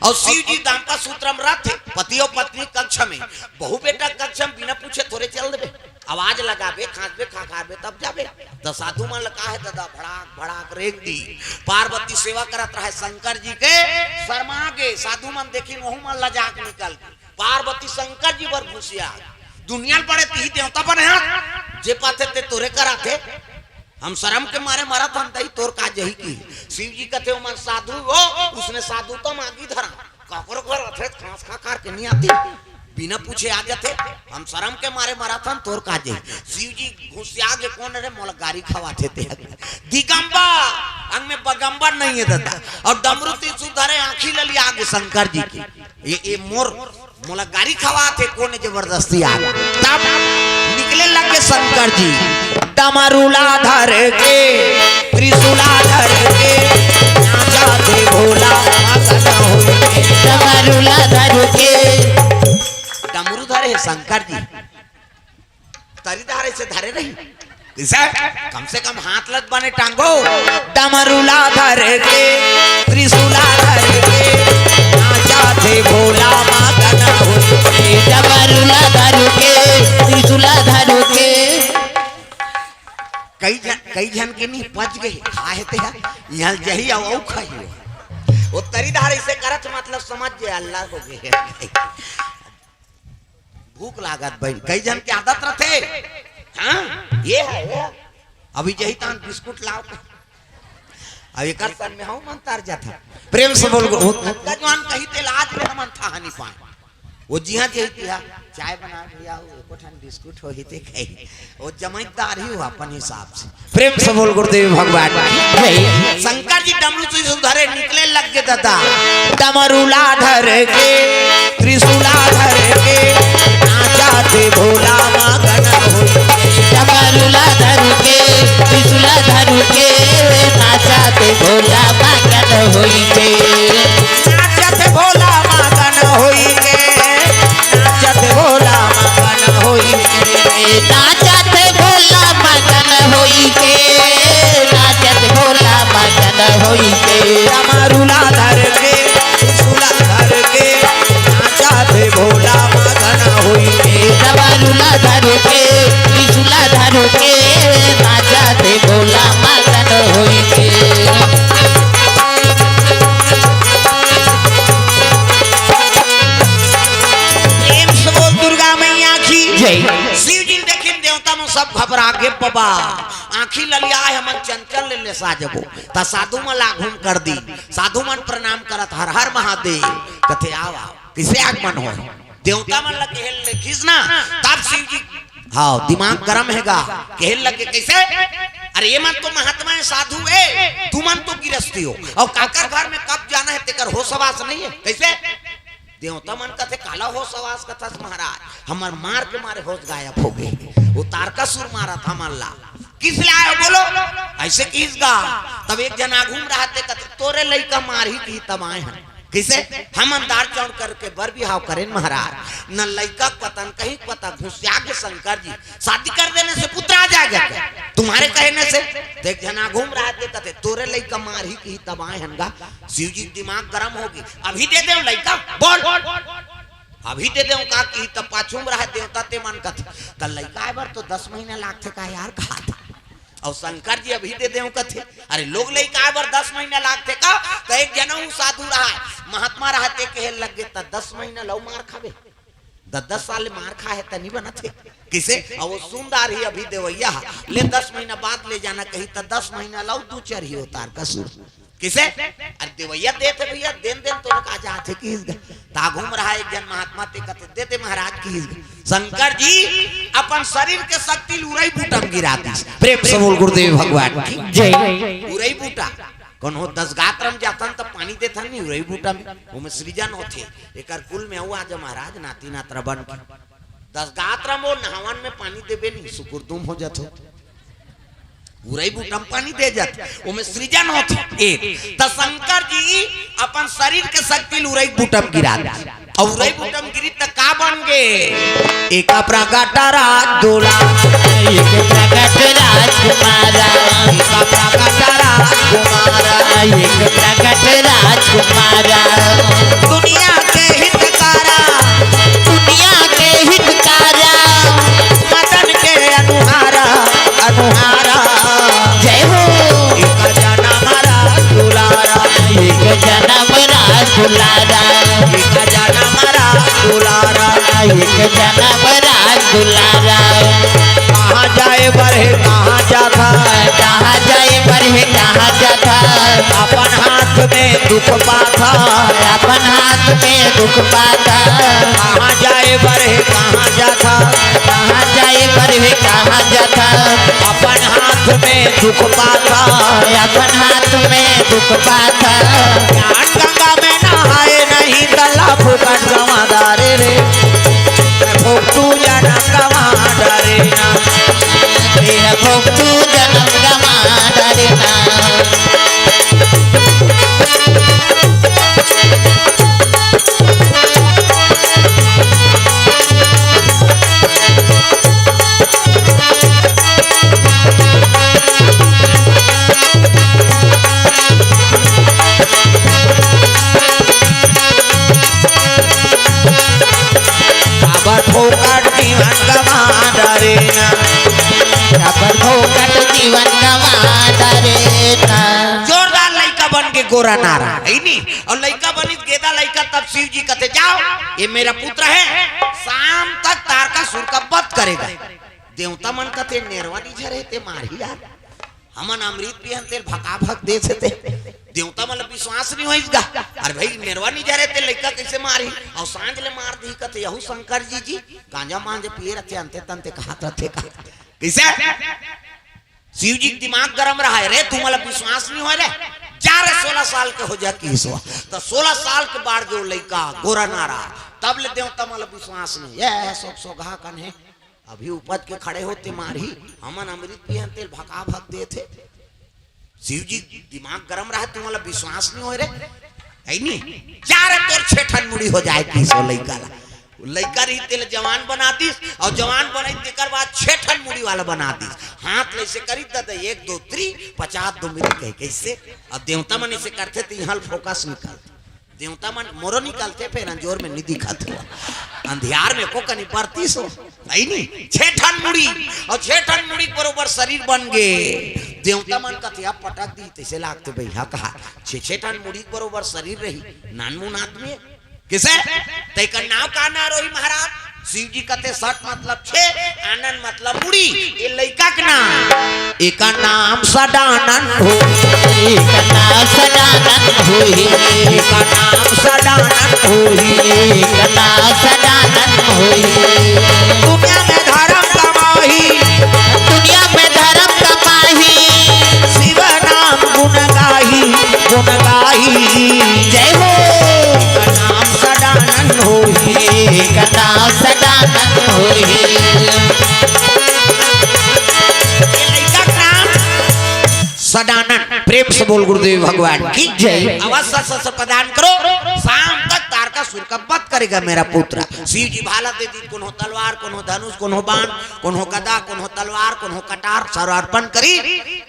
और शिव जी डंपा सूत्र म रथे, पति और पत्नी कक्ष में, बहू बेटा कक्ष में बिना पूछे थोड़े चल देबे। आवाज लगाबे, खांसबे, खखारबे, तब जाबे। तो साधु मन ला का हे दादा, भड़ाक भड़ाक रेंग दी। पार्वती सेवा करत रहे शंकर जी के, शर्मा गे। साधु मन देखिन, वहू मन लजा के निकल गे। पार्वती शंकर जी बर घुसिया। दुनिया ल बड़े तिही देवता बने हस, जे पाथे ते तोरे कराथे। हम शर्म के मारे मरत हन, तही तोर का जही की। शिव जी कथे, "ओमन साधु हो, उसने साधु तो मांगी धरा।" काकरो घर अथे, खांस खखार के नहीं आती, बिना पूछे आ जाथे। हम शर्म के मारे मरत हन, तोर का जही। शिव जी घुसिया गे, "कोन रे, मोला गारी खवाथे ते?" दिगंबर, अंग में बगंबर नहीं है दादा। और डमरू त्रिशूल धरे, आंखी ललिया गे शंकर जी की। ये, ये मोर मोला गारी खवाथे, कोन जबरदस्ती आ। तब निकले लगे शंकर जी, डमरूला धर के, त्रिशूला धर के, नाचा थे भोला मगन होई के। डमरूला धर के। डमरू धरे हे शंकर जी, तरी धरे से धरे रही। कइसे? कम से कम हाथ लत बने टांगो। डमरूला धर के, त्रिशूला धर के, नाचा थे भोला मगन होई के। डमरूला धर के, त्रिशूला धर के। कई झन, कई झन के नहीं पच गए, खाए ते है, यहाँ जही आओ, आओ खाइयो। वो तरी धार इसे करत मतलब समझ जे अल्लाह हो गए। भूख लागत बहिन, कई झन के आदत रथे। हाँ, ये है, ये है। अभी जही तान बिस्कुट लाओ। अब एकर सन में हूँ मन तर जाता। प्रेम से बोल गो। नंगा जवान कही ते लाज में हमन था नहीं पाए। वो जिहा जही तिहा चाय बना भैया, वो एको ठन बिस्कुट हो ही ते कही। वो जमाईदार ही हुआ अपन हिसाब से। प्रेम से बोल गुरुदेव भगवान की जय। शंकर जी डमरू त्रिशूल धरे निकले लग गे दादा। डमरूला धर के, त्रिशूला धर के, नाचा थे भोला मगन होई के। डमरूला धर के, त्रिशूला धर के, नाचा थे भोला मगन होई के। नाचा थे भोला मगन होई के। नाचत भोला मगन होई के। नाचत भोला मगन होई के। नाचत भोला मगन होई के। डमरूला धर के, त्रिशूला धर के, नाचत भोला मगन होई के। डमरूला धर के, त्रिशूला धर के, नाचत भोला मगन होई के। प्रेम से बोल दुर्गा मैया की जय। शिव जी देखिन देवता मन सब घबरा गे, बाबा आंखी ललिया है, हमन चंचल ले लेसा जबो। त साधु मन ला घूम कर दी, साधु मन प्रणाम करत, हर हर महादेव। कथे, "आओ, आओ।" किसे आगमन हो? देवता मन ला कहे ले खींच ना, तब शिव जी, हाँ, दिमाग गरम हेगा, कहे लगे, "कैसे? अरे ये मन तो महात्मा है, साधु है, तुमन तो गिरस्ती हो, और काकर घर में कब जाना है, तेकर होश हवास नहीं है, कैसे?" देवता मन कथे, "काला होश हवास कथस महाराज, हमर मार के मारे होश गायब हो गे, वो तारकासुर मारत हमन ला।" किस ले आयो बोलो? ऐसे किस गा? तब एक झन आगू म रहते कथे, "तोरे लइका मारही की तब आए हन।" किसे? "हमन दार चाउर करके बर बिहाव करेन महाराज, न लइका पता न कहीं पता, घुसिया के शंकर जी शादी कर देने से पुत्र आ जाएगा क्या तुम्हारे कहने से?" तो एक झन आगू म रहते कथे, "तोरे लइका मारही की तब आए हन गा।" शिव जी दिमाग गरम होगे, "अभी दे दे लइका, बोल।" अभी दे देव का कि त पाछू म रहे देवता ते मन कथे, "त लइका आए बर तो दस महीना लागथे का यार?" कहा था। और शंकर जी अभी दे देव कथे, "अरे लोग लइका आए बर दस महीना लागथे का?" त एक जनऊ साधु रहा, महात्मा रहा, ते कहे लग गे, "त दस महीना लऊ मार खाबे, दस दस साल ले मार खाए हे, त नहीं बनत हे। किसे? अउ वो सुंदर ही अभी देवइया हा, ले दस महीना बाद ले जाना कही, त दस महीना लाऊ दू चार ही उतार का सुर। किसे? अरे देवइया देथे भैया, देन देन तो लोग आ जाथे किहिस गा। ता घूम रहा एक जन महात्मा, ते कथे, "दे दे महाराज" किहिस गा। शंकर जी अपन शरीर के शक्ति ल उरई बूटा म गिरा दिस। प्रेम से बोल गुरुदेव भगवान की जय। उरई बूटा, कोनो दस गात्र म जाथन त पानी देथन नहीं उरई बूटा म, ओमे सृजन होथे। एकर कुल में अउ आज महाराज नाती नातरा बन के दस गात्र म वो नहावन में पानी देबे नहीं, सुकुरदुम हो जाथे। उरई बूटा म पानी दे जाथे, ओमे सृजन होथे। ए, त शंकर जी अपन शरीर के शक्ति ल उरई बूटा म गिरा दे। अउ उरई बूटा म गिरी त का बन गे? एक प्रगट राज दुलारा, एक प्रगट राजकुमारा, एक प्रगट राजकुमारा, एक प्रगट राजकुमारा। दुनिया के हितकारा, दुनिया के हितकारा, मदन के अनुहारा, अनुहारा। जय हो। एक जनम राज दुलारा, एक जनम राज दुलारा, एक जनम राज दुलारा, एक जनम राज दुलारा। कहाँ जाए बर हे, कहाँ जाथा? कहाँ जाए बर हे, कहाँ जाथा? अपन हाथ में दुख पाथा, अपन हाथ में दुख पाथा। कहाँ जाए बर हे, कहाँ जाथा? कहाँ जाए बर हे, कहाँ जाथा? अपन हाथ में दुख पाथा, अपन हाथ में दुख पाथा। ज्ञान गंगा में नहाए नहीं, दल्ला फुकट गंवा डारे रे। भोग तू जनम गंवा डारे ना। ए भोग तू जनम गंवा डारे ना। काबर फोकट जीवन गंवा डारे ना। काबर फोकट जीवन गंवा डारे ना। जोरदार लइका बन के गोरा नारा, हे नी? अउ लइका बनिस गेदा लइका, तब शिव जी कथे, "जाओ, ये मेरा पुत्र है, शाम तक तारकासुर का वध करेगा।" देवता मन कथे, "नेरवा नी झरे ते मारही यार।" हमन अमृत पियन तेल भकाभक देथे ते। देवता मन ल विश्वास नहीं होइस गा। अरे भाई, नेरवा नहीं जा रहे ते, लइका कैसे मारही? अउ सांझ ले मार दी कथे, यहू शंकर जी जी गांजा मांजा पिए रहते, अंते तंते कहात रहते का। कैसे? शिव जी के दिमाग गरम रहा है रे, तुम मतलब विश्वास नहीं हो रे। जा रे, सोलह साल के हो जा की सो। तो सोलह साल के बाद जो लइका गोरा नारा, तब ले देवता मतलब विश्वास नहीं। ये सोक सोगा कन है। अभी उपज के खड़े होते मारही, हमन अमृत पियन तेल भकाभक देथे। शिव जी दिमाग गरम रहा, तुम वाला विश्वास नहीं हो रे, है नी? जा रे, तोर छह ठन मुड़ी हो जाए किसो लइका ला। लइका रही तेल जवान बना दिस, अउ जवान बनाई तेकर बाद छह ठन मुड़ी वाला बना दिस। हाथ ले से करी दादा, एक दो तीन, पचास दो मिनट कहे कैसे? अब देवता मन इसे करथे तो यहाँ फोकस निकलथे। देवता मन मोरो निकलथे, फेर अंजोर में नहीं दिखत हुआ, अंधियार में को कनी परतीस हो, है नी? छह ठन मुड़ी, अउ छह ठन मुड़ी के बरोबर शरीर बन गे। देवता मन कथे, "अब पटक दी," तैसे लागथे भैया कहा, "छह छह ठन मुड़ी के बरोबर शरीर रही, नानमुन आदमी हे।" किसे? तैकर नाव का ना रोही महाराज? शिव जी कथे, "सट मतलब छे, आनंद मतलब मुड़ी।" ये लइका के नाम, एका नाम सदानंद होही। एका नाम सदानंद होही। एका नाम सदानंद होही। एका नाम सदानंद होही। दुनिया में धर्म कमाही। दुनिया में धर्म कमाही। शिव नाम गुण गाही, गुण गाही। जय हो। एका नाम सदानंद होही। एका नाम सदानंद होही। ये लइका के नाम सदानंद। प्रेम से बोल गुरुदेव भगवान की जय। अवश्य से प्रदान करो, शाम तक तारकासुर का वध करेगा मेरा पुत्र। शिव जी भाला दे दी, कोनो तलवार, कोनो धनुष, कोनो बाण, कोनो गदा, कोनो तलवार, कोनो कटार, सर्व अर्पण करी।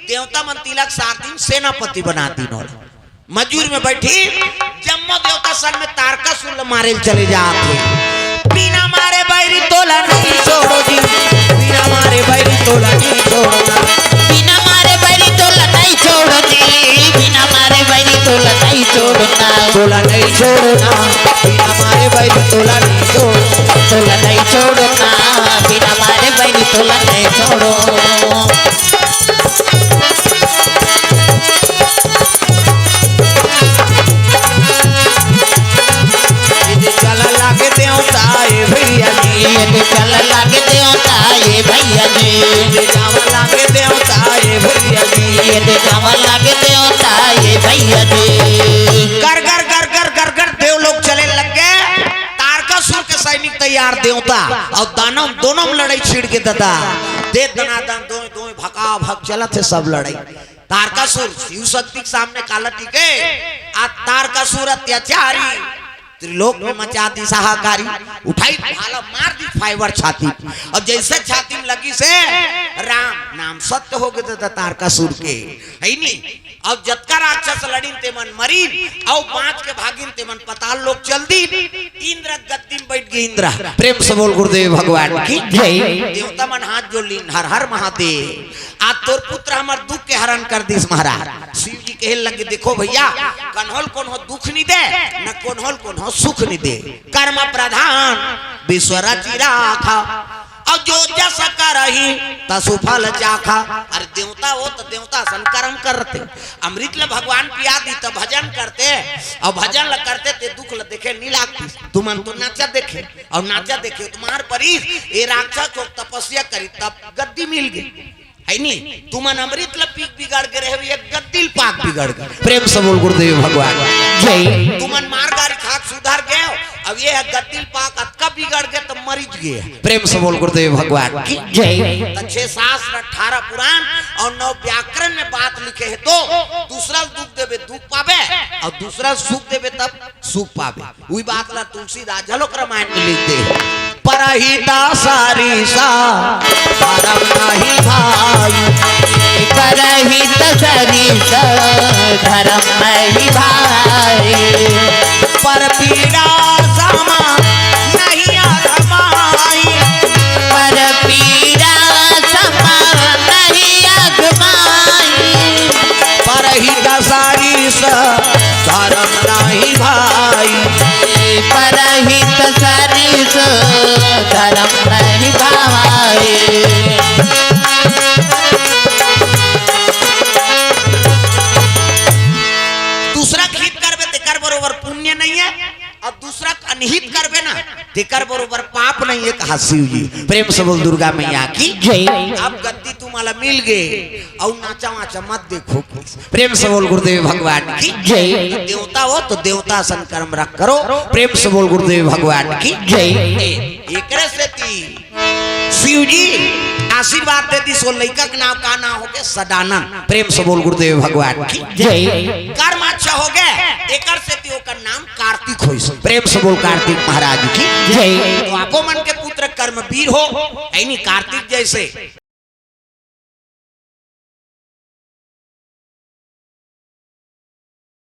देवता मन तिलक सार दिन सेनापति बना दीन ओला। मजूर में बैठी, जम्मो देवता सन में तारकासुर ल मारे ल चले जात हे। बिना मारे बैरी तोला नहीं छोड़ो जी, बिना मारे बैरी तोला नहीं छोड़ना। बिना मारे बैरी तोला नहीं छोड़ो जी, बिना मारे बैरी तोला नहीं छोड़ना। तोला नहीं छोड़ना, बिना मारे बैरी तोला नहीं छोड़ो। तोला लगे छोड़ो। ये दे चल लागे देवता ए भैया जी। ये दे चल लागे देवता ए भैया जी। ये दे जावा लागे देवता ए भैया जी। ये दे जावा लागे देवता ए भैया जी। कर कर कर कर कर कर देव लोग चले लग गए। तारकासुर के सैनिक तैयार देवता अउ दानव दोनों में लड़ाई छिड़ के ददा। दे दनादन दोय दोय भका भक चलत हे सब लड़ाई। तारकासुर शिव शक्ति के सामने काला टिके। आ तारकासुर अत्याचारी त्रिलोक में मचा दिस हाहाकारी। उठाई भाला मार दिस फाइबर छाती। अब जैसे छाती में लगी से राम नाम सत्य हो गए ददा तारकासुर के। है नी। अब जतका राक्षस लड़िन ते मन मरिन, अउ बाँच के भागिन ते मन पताल लोक चल दीन। इंद्र गद्दी में बैठ गए इंद्र। प्रेम से बोल गुरुदेव भगवान की जय। देवता मन हाथ जोड़ लीन, हर हर महादेव। आज तोर पुत्र हमर दुख के हरण कर दिस महाराज। शिव जी कहे लगे, देखो भैया, कन्होल कोनो दुख नहीं दे, न कन्होल कोनो सुख नहीं दे। कर्म प्रधान विश्व रचि राखा, अउ जो जस करही तसु फल चाखा। अरे देवता हो तो देवता असन कर्म करते, अमृत ल भगवान पिया दी तो भजन करते, अउ भजन ल करते ते दुख ल देखे नहीं लागती। तुमन तो नाचा देखे, अउ नाचा देखे तुम्हार परीस, ए राक्षस लोग तपस्या करी तब गद्दी मिल गई। है नी, तुमन अमृत ल पीक बिगड़ गए रहे, ये गद्दी ल पाक बिगड़ गए। प्रेम से बोल गुरुदेव भगवान जय। तुमन मार गारी खाक सुधर गए, अब ये गद्दी ल पाक अतका बिगड़ गए तो मरिज गए। प्रेम से बोल गुरुदेव भगवान की जय। तो छह शास्त्र, अठारह पुराण अउ नौ व्याकरण में बात लिखे हे तो दूसरा ल दुख देबे दुख पाबे, अउ दूसरा ल सुख देबे तब सुख पाबे। उही बात ला तुलसीदास झलक रामायण में लिख दे। परहित सरिस धर्म नहीं भाई। परहित सरिस धर्म नहीं भाई। पर पीरा सम नहीं अघमाई। पर पीरा सम नहीं अघमाई। परहित सरिस धर्म नहीं भाई। परहित सरिस धर्म नहीं भाई। दूसरा के हित करबे तेकर बरोबर पुण्य नहीं है, अउ दूसरा के अनहित करबे ना, तेकर बरोबर पाप नहीं है, कहा शिव जी। प्रेम से बोल दुर्गा मैया की जय। अब गद्दी तुम्हारा मिल गए, अउ नाचा वाचा मत देखो। प्रेम से बोल गुरुदेव भगवान की जय। देवता हो तो देवता असन कर्म रख करो। प्रेम से बोल गुरुदेव भगवान की जय। एकरे सेती शिव जी आशीर्वाद दे दिस, ओ लइका के नाम का नाम हो गे? सदानंद। प्रेम से बोल गुरुदेव भगवान की जय। कर्म अच्छा हो गे, एकर सेती ओकर नाम कार्तिक होइस। प्रेम से बोल कार्तिक महाराज की जय। तो आपो मन के पुत्र कर्मवीर हो, ऐनी कार्तिक जैसे